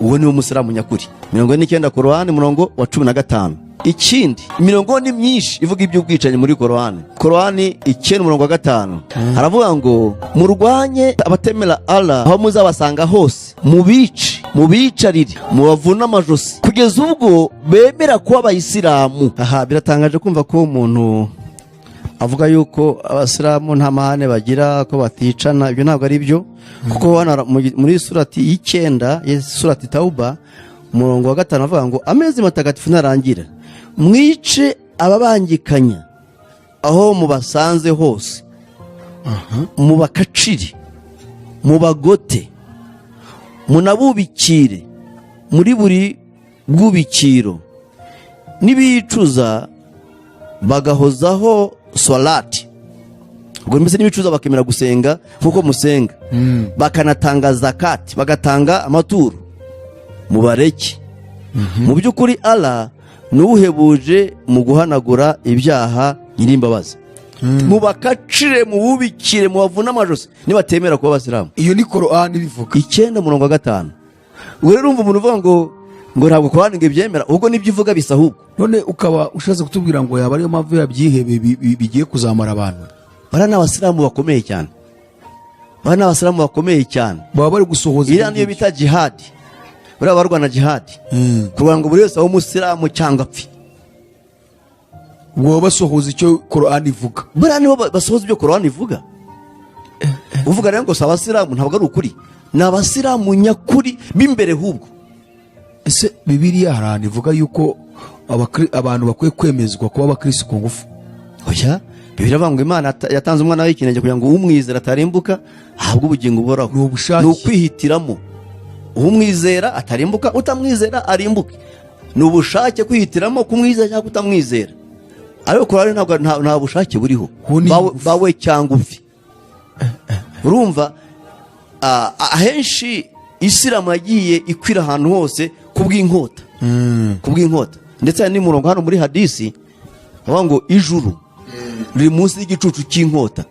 Uwo niwo musilamu nyakuri. 49 Korowani, umurongo wa 15. Ikindi, imirongo ni myinshi ivuga iby'ubwicanyi muri Korowani. Korowani 9, umurongo wa 5, haravuga ngo: "Murwanye abatemera Allah aho muzabasanga hose, mubice, mubicarire, mubavune amajosi kugeza ubwo bemera kuba Abayisilamu." Aha biratangaje kumva ko umuntu avuga yuko Abasilamu nta mahane bagira, ko baticana. Ibyo ntabwo ari byo, kuko hano muri surati y'9, surati Tawuba, umurongo wa 5, avuga ngo: "Amezi matagatifu narangira, mwice ababangikanya aho mubasanze hose, mubakacire, mubagote, munabubikire muri buri bwubikiro. Nibicuza bagahozaho swalati," ubwo mbese nibicuza bakemera gusenga nk'uko musenga, "bakanatanga zakati, bagatanga amaturo, mubareke. Mu by'ukuri Allah ni uhebuje mu guhanagura ibyaha, Nyirimbabazi." Mubakacire, mububikire, mubavune amajosi nibatemera kuba Abasilamu. Iyo ni Korani ibivuga. 9, umurongo wa 5. Ubwo rero urumva umuntu uvuga ngo ntabwo Korani ngo ibyemera, ubwo nibyo ivuga bisa ahubwo. None ukaba ushatse kutubwira ngo yaba ariyo mpamvu yabyihebe bigiye kuzamara abantu? Bariya ni Abasilamu bakomeye cyane, bariya ni Abasilamu bakomeye cyane. Baba bari gusohoza Iriya niyo bita jihadi. Buriya barwana jihadi kugira ngo buri wese abe umusilamu cyangwa apfe. Ubwo baba basohoza icyo Korani ivuga. Buriya nibo basohoza ibyo Korani ivuga. Uvuga rero ngo si Abasilamu, ntabwo ari ukuri. Ni Abasilamu nyakuri b'imbere hubwo. Ese Bibiliya hari ahantu ivuga yuko abantu bakwiye kwemezwa kuba abakirisitu ku ngufu? Oya, Bibiliya iravuga ngo Imana yatanze umwana w'ikinege kugira ngo umwizera atarimbuka, ahabwe ubugingo buhoraho. Ni ubushake. Ni ukwihitiramo: umwizera atarimbuka, utamwizera arimbuke. Ni ubushake, kwihitiramo kumwizera cyangwa kutamwizera. Ariko Korani ntabwo, nta bushake buriho. Ho ni Bawe, ingufu. bawe cyangwa upfe. Urumva, ahenshi Isilamu yagiye ikwira ahantu hose kubw'inkota, kubw'inkota. Ndetse hari n'umurongo hano muri hadisi bavuga ngo ijuru riri munsi y'igicucu cy'inkota,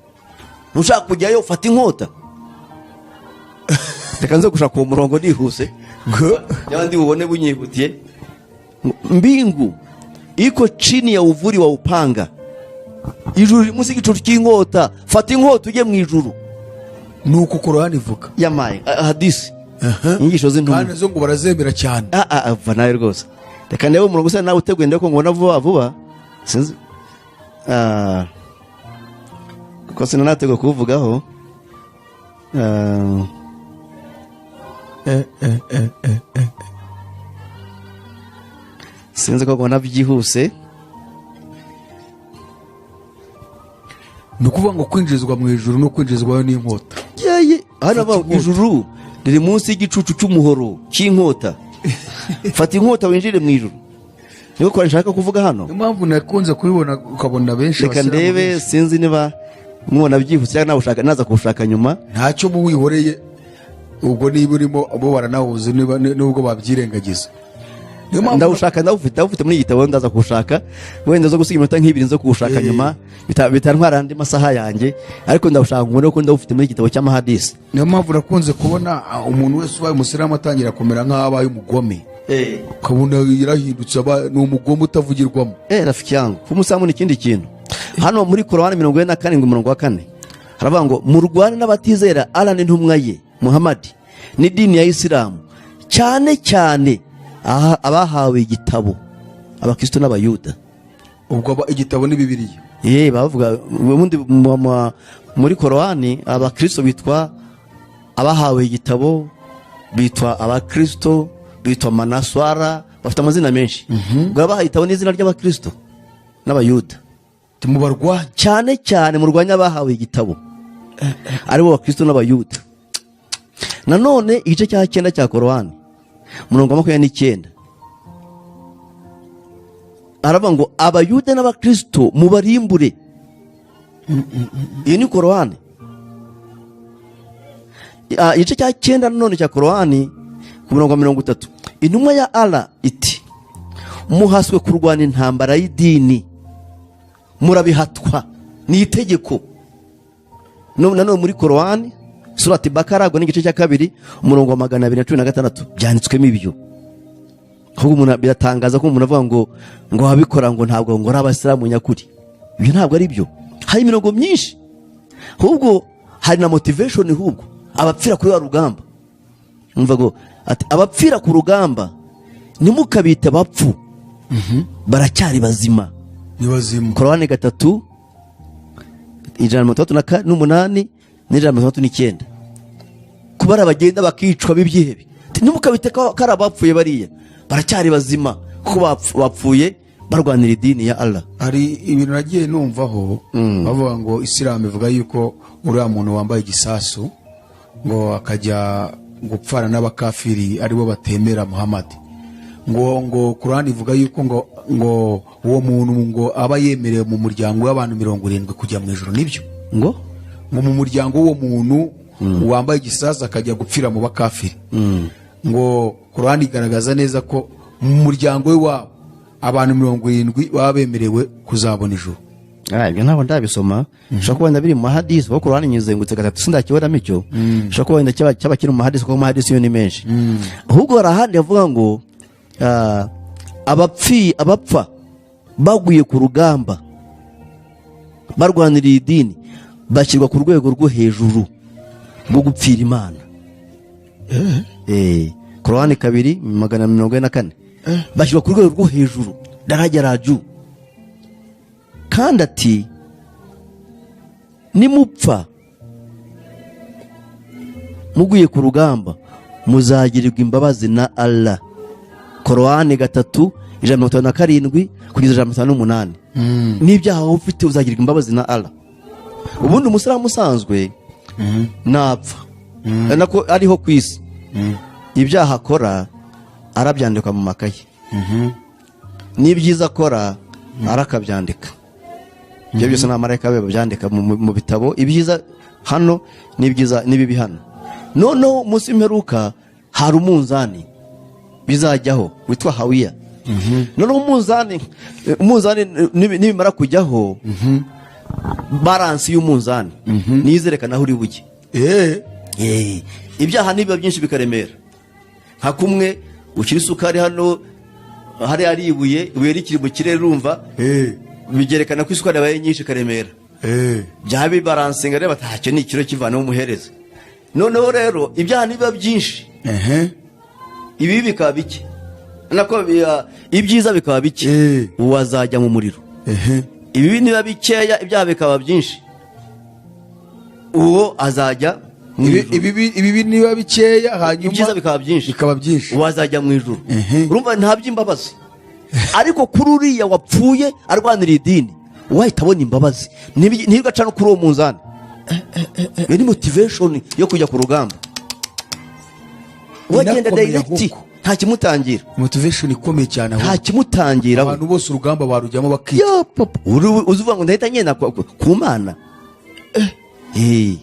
ntushaka kujyayo fata inkota. Reka nze gushaka uwo murongo nihuse, n'abandi bubone bunyihutiye. Mbingu iko chini ya uvuli wa upanga. Ijuru riri munsi y'igicucu cy'inkota, fata inkota ujye mu ijuru. Ni uko Korani ivuga. Yamaye hadisi. Inyigisho z'intumwa. Kandi zo ngo barazemera cyane. Ah ah, va nawe rwose, reka ndebe umurongo usa nawe uteguye, ndebe ko ngubona vuba vuba. Sinzi. Ah, kuko sinanateguye kuwuvugaho. Ah, sinzi ko ngubona byihuse. Ni ukuvuga ngo kwinjizwa mu ijuru no kwinjizwayo n'inkota. Yeye, hano Fata bavuga ijuru riri munsi y'igicucu cy'umuhoro cy'inkota. Fata inkota winjire mu ijuru, niko kwa nshaka kuvuga hano. Niyo mpamvu nakunze kubibona, ukabona benshi Reka abasilamu ndebe. benshi. Sinzi niba mubona byihuse cyangwa nawushaka, naza kuwushaka nyuma. Ntacyo mu wihoreye ubwo, niba urimo bo baranawuzi, niba nubwo babyirengagiza. Niyo mpamvu Ndawushaka, ndawufite muri iki gitabo, ndaza kuwushaka. Wenda zo gusiga iminota nk'ibiri nzo kuwushaka nyuma, bitantwara andi masaha yanjye, ariko ndawushaka ngo ko ndawufite muri iki gitabo cy'amahadisi. Niyo mpamvu nakunze kubona umuntu wese ubaye umusilamu atangira kumera nk'aho abaye umugome, ukabona yarahindutse, ni umugome utavugirwamo. Eh, rafiki yangu, kuba umusilamu ni ikindi kintu. Hano muri Korowani 47 umurongo wa 4 haravuga ngo murwane n'abatizera Allah n'intumwa ye Muhammad n'idini ya Isilamu, cyane cyane abahawe igitabo, abakristo n'abayuda. Ubwo igitabo ni Bibiliya. Ye, bavuga ubundi muri Korowani abakristo bitwa abahawe igitabo, bitwa abakristo, bitwa manaswara, bafite amazina menshi. Ubwo abahawe igitabo ni izina ry'abakristo n'abayuda. Mubarwanye. Cyane cyane murwanya abahawe igitabo, aribo bakristo n'abayuda. Nanone igice cya 9 cya Korowani umurongo wa 29 aravuga ngo abayuda n'abakristo mubarimbure. Iyi ni Korowani. Igice cya 9 nanone cya Korowani ku murongo wa 30, intumwa ya Allah iti muhaswe kurwana intambara y'idini, murabihatwa, ni itegeko. Nanone muri Korowani surati Bakara, ubwo ni igice cya 2 umurongo wa 216, byanditswemo ibyo. Ahubwo umuntu biratangaza ko umuntu avuga ngo ababikora ngo ntabwo ngo ari abasilamu nyakuri. Ibyo ntabwo ari byo. Hari imirongo myinshi, ahubwo hari na motivation. Ahubwo abapfira kuri wa rugamba, umva ngo ati abapfira ku rugamba ntimukabite abapfu, baracyari bazima. Ni bazima. Korowani 3 168 n'169, kubara bagenda bakicwa b'ibyihebe, ntimukabite ko ari abapfuye, bariya baracyari bazima kuko bapfuye barwanira idini ya Allah. Hari ibintu nagiye numvaho bavuga ngo Isilamu ivuga yuko uriya muntu wambaye igisasu ngo akajya gupfana n'abakafiri, aribo batemera Muhammad, ngo Kurani ivuga yuko ngo uwo muntu ngo aba yemerewe mu muryango w'abantu 70 kujya mu ijuru. Nibyo? Ngo? Ngo mu muryango w'uwo muntu wambaye igisasu akajya gupfira mu bakafiri, ngo Kurani igaragaza neza ko mu muryango we wabo abantu 70 baba bemerewe kuzabona ijuru. Ibyo ntabwo ndabisoma. Ushobora kuba wenda biri mu mahadisi, kuko Korowani nyizengutse gatatu sindakibonamo icyo. Ushobora kuba wenda cyaba kiri mu mahadisi, kuko amahadisi yo ni menshi. Ahubwo hari ahandi havuga ngo abapfa baguye ku rugamba barwaniriye idini bashyirwa ku rwego rwo hejuru rwo gupfira Imana. Korowani 2 444, bashyirwa ku rwego rwo hejuru, daraja la juu. Kandi ati nimupfa muguye ku rugamba muzagirirwa imbabazi na Allah. Korowani 3 157 kugeza 158. N'ibyaha waba ufite uzagirirwa imbabazi na Allah. Ubundi umusilamu usanzwe napfa, nako ariho ku isi, ibyaha akora arabyandika mu makaye, n'ibyiza akora arakabyandika. Ibyo byose ni amarayika be babyandika mu bitabo, ibyiza hano n'ibyiza n'ibibi hano. Noneho umunsi w'imperuka hari umunzani bizajyaho witwa hawiya. Noneho umunzani nibimara kujyaho, balance y'umunzani niyo izerekana aho uri bujye. Ibyaha nibiba byinshi bikaremera, nka kumwe ushyira isukari hano, hari ari ibuye, ibuye rikiri mu kirere, urumva bigerekana ko isukari yabaye nyinshi ikaremera. Byaba bibaransinga rero, batahacyo ni ikiro kivanamo umuhereza. Noneho rero ibyaha nibiba byinshi, ibibi bikaba bike, nako ibyiza bikaba bike, uwo azajya mu muriro. Ibibi niba bikeya, ibyaha bikaba byinshi, uwo azajya mu ijuru. Ibibi niba bikeya, hanyuma ibyiza bikaba byinshi, bikaba byinshi, uwo azajya mu ijuru. Urumva nta by'imbabazi. Ariko kuri uriya wapfuye arwanira idini, wahita abona imbabazi, ntibigaca no kuri uwo munzani. Iyo ni motivation yo kujya ku rugamba, wagenda Inakomeye direct, ahubwo. nta kimutangira. Motivation ikomeye cyane Nta ahubwo. kimutangira. Abantu bose urugamba barujyamo bakica. Ya papa, uzi uvuga ngo ndahita ngenda ku Mana. Iyo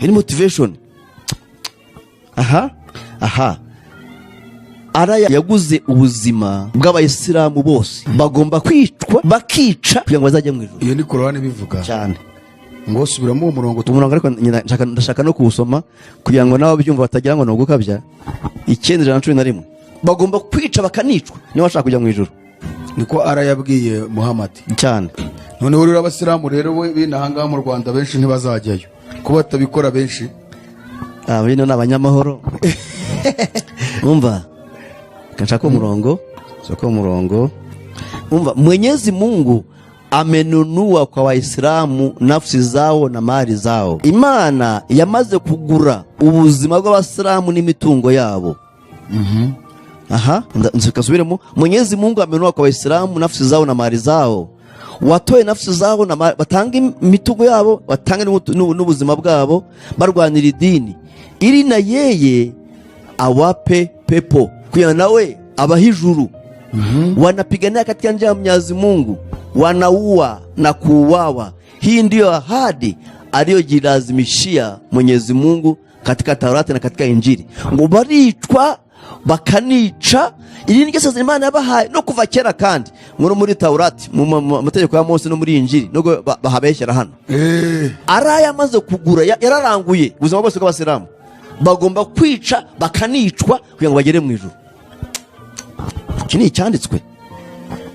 ni motivation. Aha Ara yaguze ubuzima bw'Abayisilamu bose, bagomba kwicwa, bakica kugira ngo bazajye mu ijuru. Iyo ni Korowani bivuga? Cyane. Ngo subiramo uwo murongo. Umurongo, ariko ndashaka no kuwusoma kugira ngo nabo babyumva batagira ngo ni ugukabya. 911, bagomba kwica bakanicwa niba bashaka kujya mu ijuru. Niko Ara yabwiye Muhammad? Cyane. Noneho rero Abasilamu rero we b'inahangaha mu Rwanda benshi ntibazajyayo ko batabikora benshi. Aba bino ni abanyamahoro. Umva, nshaka umurongo, nshaka umurongo. Umva: Mwenyezi Mungu amenunua kwa Waislamu nafsi zao na mali zao. Imana yamaze kugura ubuzima bw'Abasilamu n'imitungo yabo. Aha nzikasubiremo: Mwenyezi Mungu amenunua kwa Waislamu nafsi zao na mali zao. Watoe nafsi zao na batange imitungo yabo, batange n'ubuzima bwabo barwanira idini, ili na yeye awape pepo, kugira nawe abahe ijuru. Wanapigania katika njia ya Mwenyezi Mungu, wanaua na kuuawa. Hii ndiyo ahadi aliyojilazimishia Mwenyezi Mungu katika Taurati na katika Injili. Ngo baricwa bakanica, iri ni ryo Imana yabahaye no kuva kera, kandi ngo no muri Taurati, mu mategeko ya Mose, no muri Injili nubwo bahabeshyera hano. Ari amaze kugura, yararanguye ubuzima bwose bw'Abasilamu, bagomba kwica bakanicwa kugira ngo bagere mu ijuru. Iki ni icyanditswe.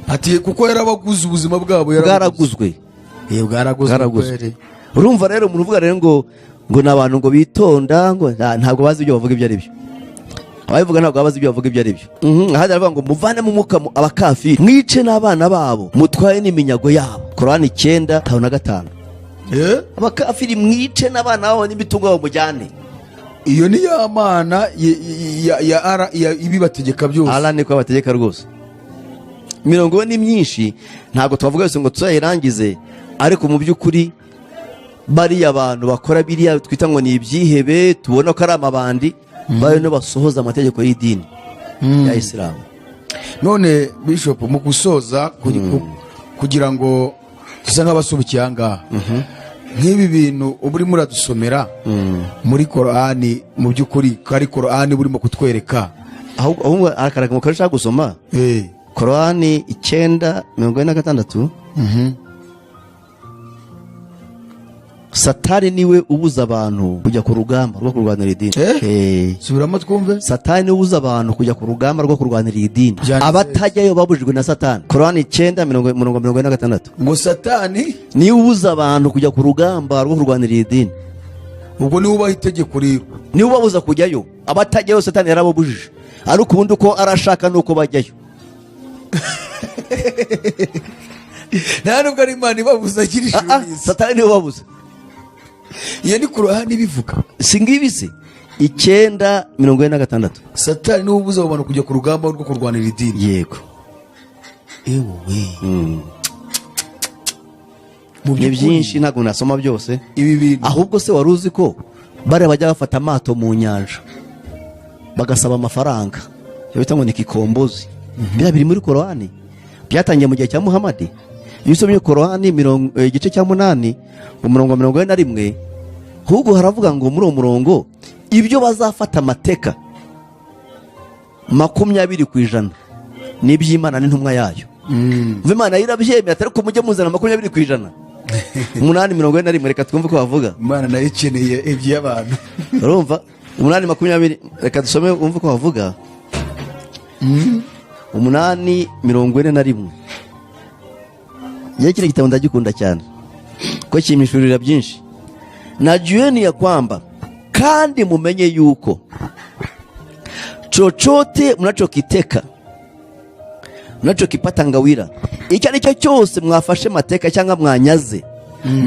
Ati kuko yarabaguze ubuzima bwabo, yarabuguze. Bwaraguzwe. Bwaraguzwe. Bwaraguzwe. Kweri. Urumva rero umuntu uvuga rero ngo ni abantu ngo bitonda, ngo ntabwo bazi ibyo bavuga ibyo ari byo. Ababivuga ntabwo bazi ibyo bavuga ibyo ari byo. Ahandi aravuga ngo muvanemo umwuka abakafiri, mwice n'abana babo, mutwaye n'iminyago yabo. Korani 9:55. Abakafiri mwice n'abana babo n'imitungo yabo mujyane. Iyo ni ya Mana ya Ara ibibategeka byose. Allah niko abategeka rwose. Imirongo yo ni myinshi, ntabwo twavuga yose ngo tuzayirangize, ariko mu by'ukuri bariya bantu bakora biriya twita ngo ni ibyihebe, tubona ko ari amabandi, bayo no basohoza amategeko y'idini ya Isilamu. None Bishop, mu gusoza, kugira ngo dusa nk'abasubikiye aha ngaha, nk'ibi bintu uba urimo uradusomera muri Korani, mu by'ukuri ko ari Korani burimo kutwereka? Ahubwo akaraga mu ushaka gusoma. Korani 9:46. Satani niwe ubuza abantu kujya ku rugamba rwo kurwanira idini. Eh? Subiramo twumve. Satani niwe ubuza abantu kujya ku rugamba rwo kurwanira idini. Byanditse. Abatajyayo babujijwe na Satani. Korani 9 mirongo 46. Ngo Satani niwe ubuza abantu kujya ku rugamba rwo kurwanira idini. Ubwo niwe ubaha itegeko rero? Niwe ubabuza kujyayo. Abatajyayo Satani yarababujije, ariko ubundi uko arashaka nuko bajyayo. Nta nubwo ari Imana ibabuza agira ijuru n'isi. Satani niwe ubabuza. Iyo ni Korani ibivuga? Si ngibi se? 9:46. Satani niwe ubuza abo bantu kujya ku rugamba rwo kurwanira idini? Yego. Ewe, mu Ni by'ukuri, byinshi, ntabwo nasoma byose. Ibi bintu Ahubwo se wari uzi ko bariya bajya bafata amato mu nyanja bagasaba amafaranga, ibyo bita ngo ni kikombozi, biriya biri muri Korowani, byatangiye mu gihe cya Muhamadi. Iyo usomye Korowani igice cya 8, umurongo wa 41, ahubwo haravuga ngo muri uwo murongo ibyo bazafata amateka 20% ni iby'Imana n'intumwa yayo. Umva, Imana yo irabyemera, atari ko mujye muzana 20%. 8:41, reka twumve ko bavuga. Imana nayo ikeneye iby'abantu. Urumva, 8:20, reka dusome wumve ko bavuga. 8:41. Njye kino gitabo ndagikunda cyane ko kimpishurira byinshi. Na jueni ya kwamba kama Kandi mumenye yuko chochote mnachokiteka, mnachokipata ngawira, icyo ari cyo cyose mwafashe mateka cyangwa mwanyaze,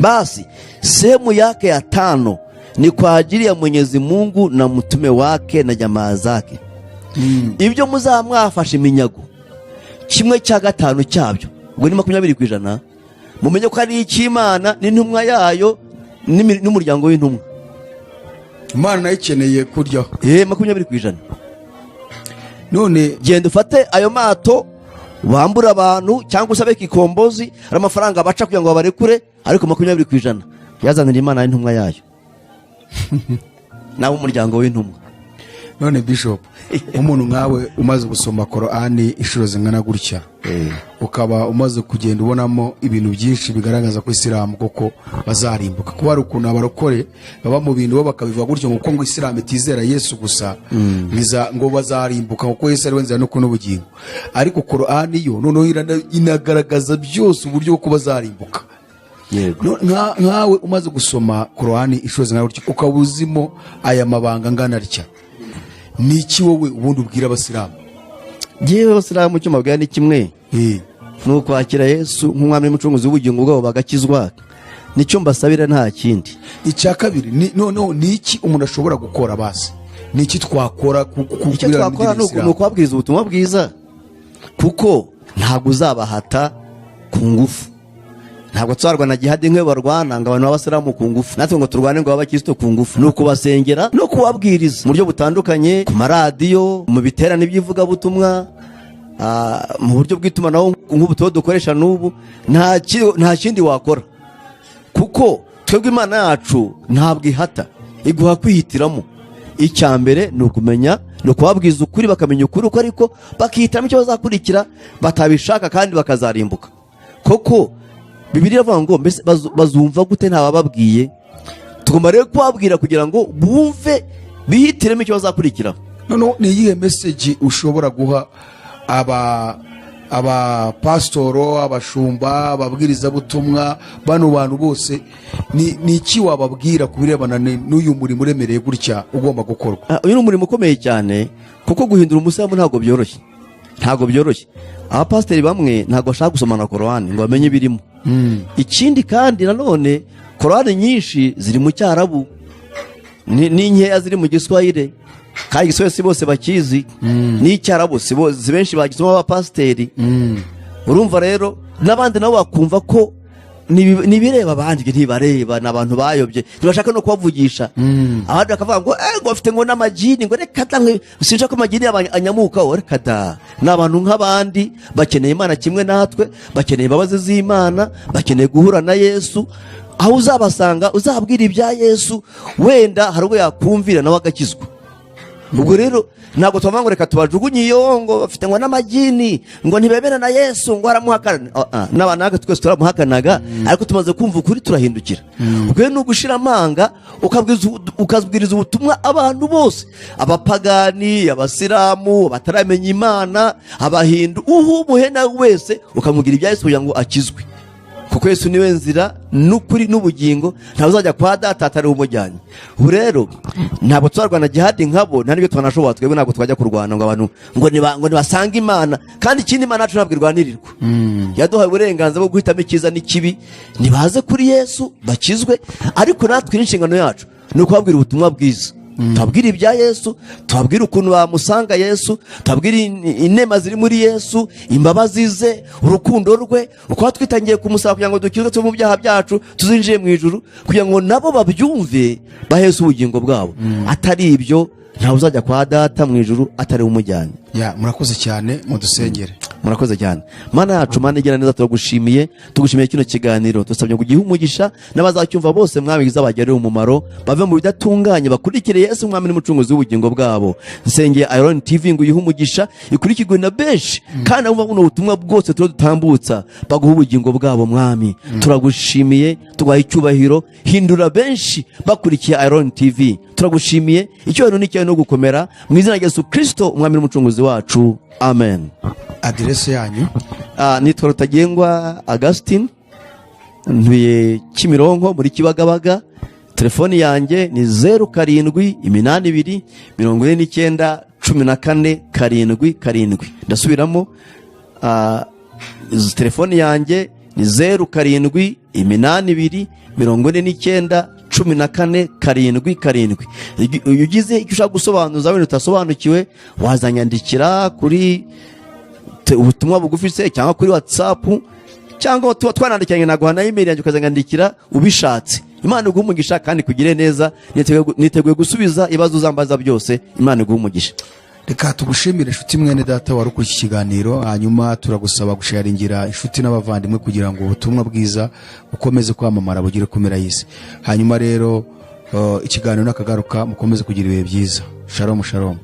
basi sehemu yake ya tano ni kwa ajili ya Mwenyezi Mungu na mtume wake na jamaa zake. Ibyo muzaba mwafashe iminyago, 5% cyabyo, ubwo ni 20%, mumenye ko ari icy'Imana n'intumwa yayo n'umuryango w'intumwa. Imana nayo ikeneye kuryaho. 20%. None Genda ufate ayo mato wambura abantu cyangwa usabe kikombozi, ari amafaranga baca kugira ngo babarekure, ariko 20% yazanira Imana n'intumwa yayo nawe umuryango w'intumwa. None bishop, umuntu nkawe umaze gusoma Korani inshuro zingana gutya, ukaba umaze kugenda ubonamo ibintu byinshi bigaragaza ko Isilamu koko bazarimbuka, kuba hari ukuntu abarokore baba mu bintu bo bakabivuga gutyo ngo kuko ngo Isilamu itizera Yesu gusa ngo bazarimbuka, kuko Yesu ari we nzira n'ukuri n'ubugingo, ariko Korani yo noneho inagaragaza byose uburyo bwo bazarimbuka. Nkawe umaze gusoma Korani inshuro zingana gutya, ukaba uzimo aya mabanga angana atya, ni iki wowe ubundi ubwira Abasilamu? Ngewe Abasilamu icyo mbabwira ni kimwe, ni ukwakira Yesu nk'umwami n'umucunguzi w'ubugingo bwabo bagakizwa. Nicyo mbasabira, nta kindi. Icya kabiri ni noneho ni iki umuntu ashobora gukora? Basi ni iki twakora Icyo kubera twakora n'idini ni ukubabwiriza ubutumwa bwiza, kuko ntabwo uzabahata ku ngufu. Ntabwo tuzarwana jihadi nk'iyo barwana ngo abantu b'Abasilamu ku ngufu, natwe ngo turwane ngo abakristo ku ngufu. Ni ukubasengera no kubabwiriza mu buryo butandukanye, ku maradiyo, mu biterane by'ivugabutumwa, mu buryo bw'itumanaho nk'ubu tuba dukoresha n'ubu. Nta kindi wakora, kuko twebwe Imana yacu ntabwo ihata, iguha kwihitiramo. Icya mbere ni ukumenya, ni ukubabwiza ukuri, bakamenya ukuri uko ariko bakihitiramo icyo bazakurikira, batabishaka kandi bakazarimbuka. Koko Bibiliya iravuga ngo mbese bazumva gute ntabababwiye? Tugomba rero kubabwira kugira ngo bumve, bihitiremo icyo bazakurikira. Noneho ni iyihe message ushobora guha aba abapasitoro, abashumba, ababwirizabutumwa, bano bantu bose? Ni iki wababwira ku birebana n'uyu murimo uremereye gutya ugomba gukorwa? Uyu ni umurimo ukomeye cyane, kuko guhindura umusilamu ntabwo byoroshye, ntabwo byoroshye. Abapasiteri bamwe ntabwo bashaka gusoma na Korowani ngo bamenye ibirimo. Ikindi kandi nanone, Korowani nyinshi ziri mu Cyarabu, ni nkeya ziri mu Giswahili, kandi Igiswahili si bose bakizi, n'Icyarabu si benshi bagisoma b'abapasiteri. Urumva rero n'abandi nabo bakumva ko nibireba abandi, ibyo ntibareba, ni abantu bayobye, ntibashaka no kubavugisha. Abandi bakavuga ngo ngo bafite ngo n'amagini, ngo reka da, ngo sinshaka ko amagini yabo anyamukaho. Reka da, ni abantu nk'abandi, bakeneye Imana kimwe natwe, bakeneye imbabazi z'Imana, bakeneye guhura na Yesu. Aho uzabasanga uzabwira ibya Yesu, wenda hari ubwo yakumvira nawe agakizwa. Ubwo rero ntabwo tubavuga ngo reka tubajugunye iyo, ngo bafite ngo n'amagini, ngo ntibemera na Yesu, ngo aramuhakana. N'abantu natwe twese turamuhakanaga, ariko tumaze kumva ukuri turahindukira. Ubwo rero ni ugushira amanga, ukabwiriza ubutumwa abantu bose, abapagani, Abasilamu, bataramenya Imana, Abahindu, uhumuhe nawe wese ukamubwira ibya Yesu kugira ngo akizwe, kuko Yesu niwe nzira n'ukuri n'ubugingo, ntawe uzajya kwa Data atari umujyanye. Ubu rero ntabwo tuzarwana jihadi nkabo, nta n'ibyo twanashobora twebwe. Ntabwo twajya kurwana ngo abantu ngo nibasange Imana. Kandi ikindi, Imana yacu ntabwo irwanirirwa, yaduhaye uburenganzira bwo guhitamo icyiza n'ikibi. Nibaze kuri Yesu bakizwe, ariko natwe inshingano yacu ni ukubabwira ubutumwa bwiza, tubabwire ibya Yesu, tubabwire ukuntu bamusanga Yesu, tubabwire inema ziri muri Yesu, imbabazi ze, urukundo rwe, uko twitangiye kumusaba kugira ngo dukizwe tuve mu byaha byacu, tuzinjiye mu ijuru, kugira ngo nabo babyumve baheze ubugingo bwabo. Atari ibyo, ntawe uzajya kwa Data mu ijuru atari we umujyanye. Ya, murakoze cyane, mudusengere. Murakoze cyane. Mana yacu, Mana igira neza, turagushimiye, tugushimiye kino kiganiro. Dusabye ngo ugihe umugisha n'abazacyumva bose, Mwami, bizabagirire umumaro, bave mu bidatunganye bakurikire Yesu Mwami n'umucunguzi w'ubugingo bwabo. Nsengeye Iron TV ngo uyihe umugisha, ikurikirwe na benshi, kandi abumva buno butumwa bwose tuba dutambutsa baguha ubugingo bwabo. Mwami, turagushimiye, tuguhaye icyubahiro. Hindura benshi bakurikiye Iron TV. Turagushimiye, icyubahiro n'icyawe no gukomera, mu izina rya Yesu Kristo Umwami n'umucunguzi wacu, amen. Aderese yanyu? Nitwa Rutagengwa Augustin, ntuye Kimironko muri Kibagabaga. Telefoni yanjye ni 0782 49 14 77. Ndasubiramo, izi telefoni yanjye ni 0782 49 14 77. Iyo ugize icyo ushaka gusobanuza wenda utasobanukiwe, wazanyandikira kuri ubutumwa bugufi se cyangwa kuri WhatsApp, cyangwa tuba twanandikiranye, naguha na email yanjye ukazanyandikira ubishatse. Imana iguhe umugisha kandi kugire neza. Niteguye gusubiza ibibazo uzambaza byose. Imana iguhe umugisha. Reka tugushimire, inshuti mwene data wari ukuri iki kiganiro. Hanyuma turagusaba gusharingira inshuti n'abavandimwe kugira ngo ubutumwa bwiza bukomeze kwamamara, bugere ku mpera y'isi. Hanyuma rero ikiganiro nakagaruka. Mukomeze kugira ibihe byiza. Shalom, shalom.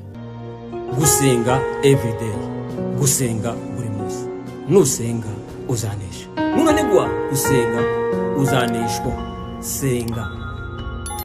Gusenga everyday, gusenga buri munsi. Nusenga uzanesha, nunanigwa gusenga uzaneshwa. Senga.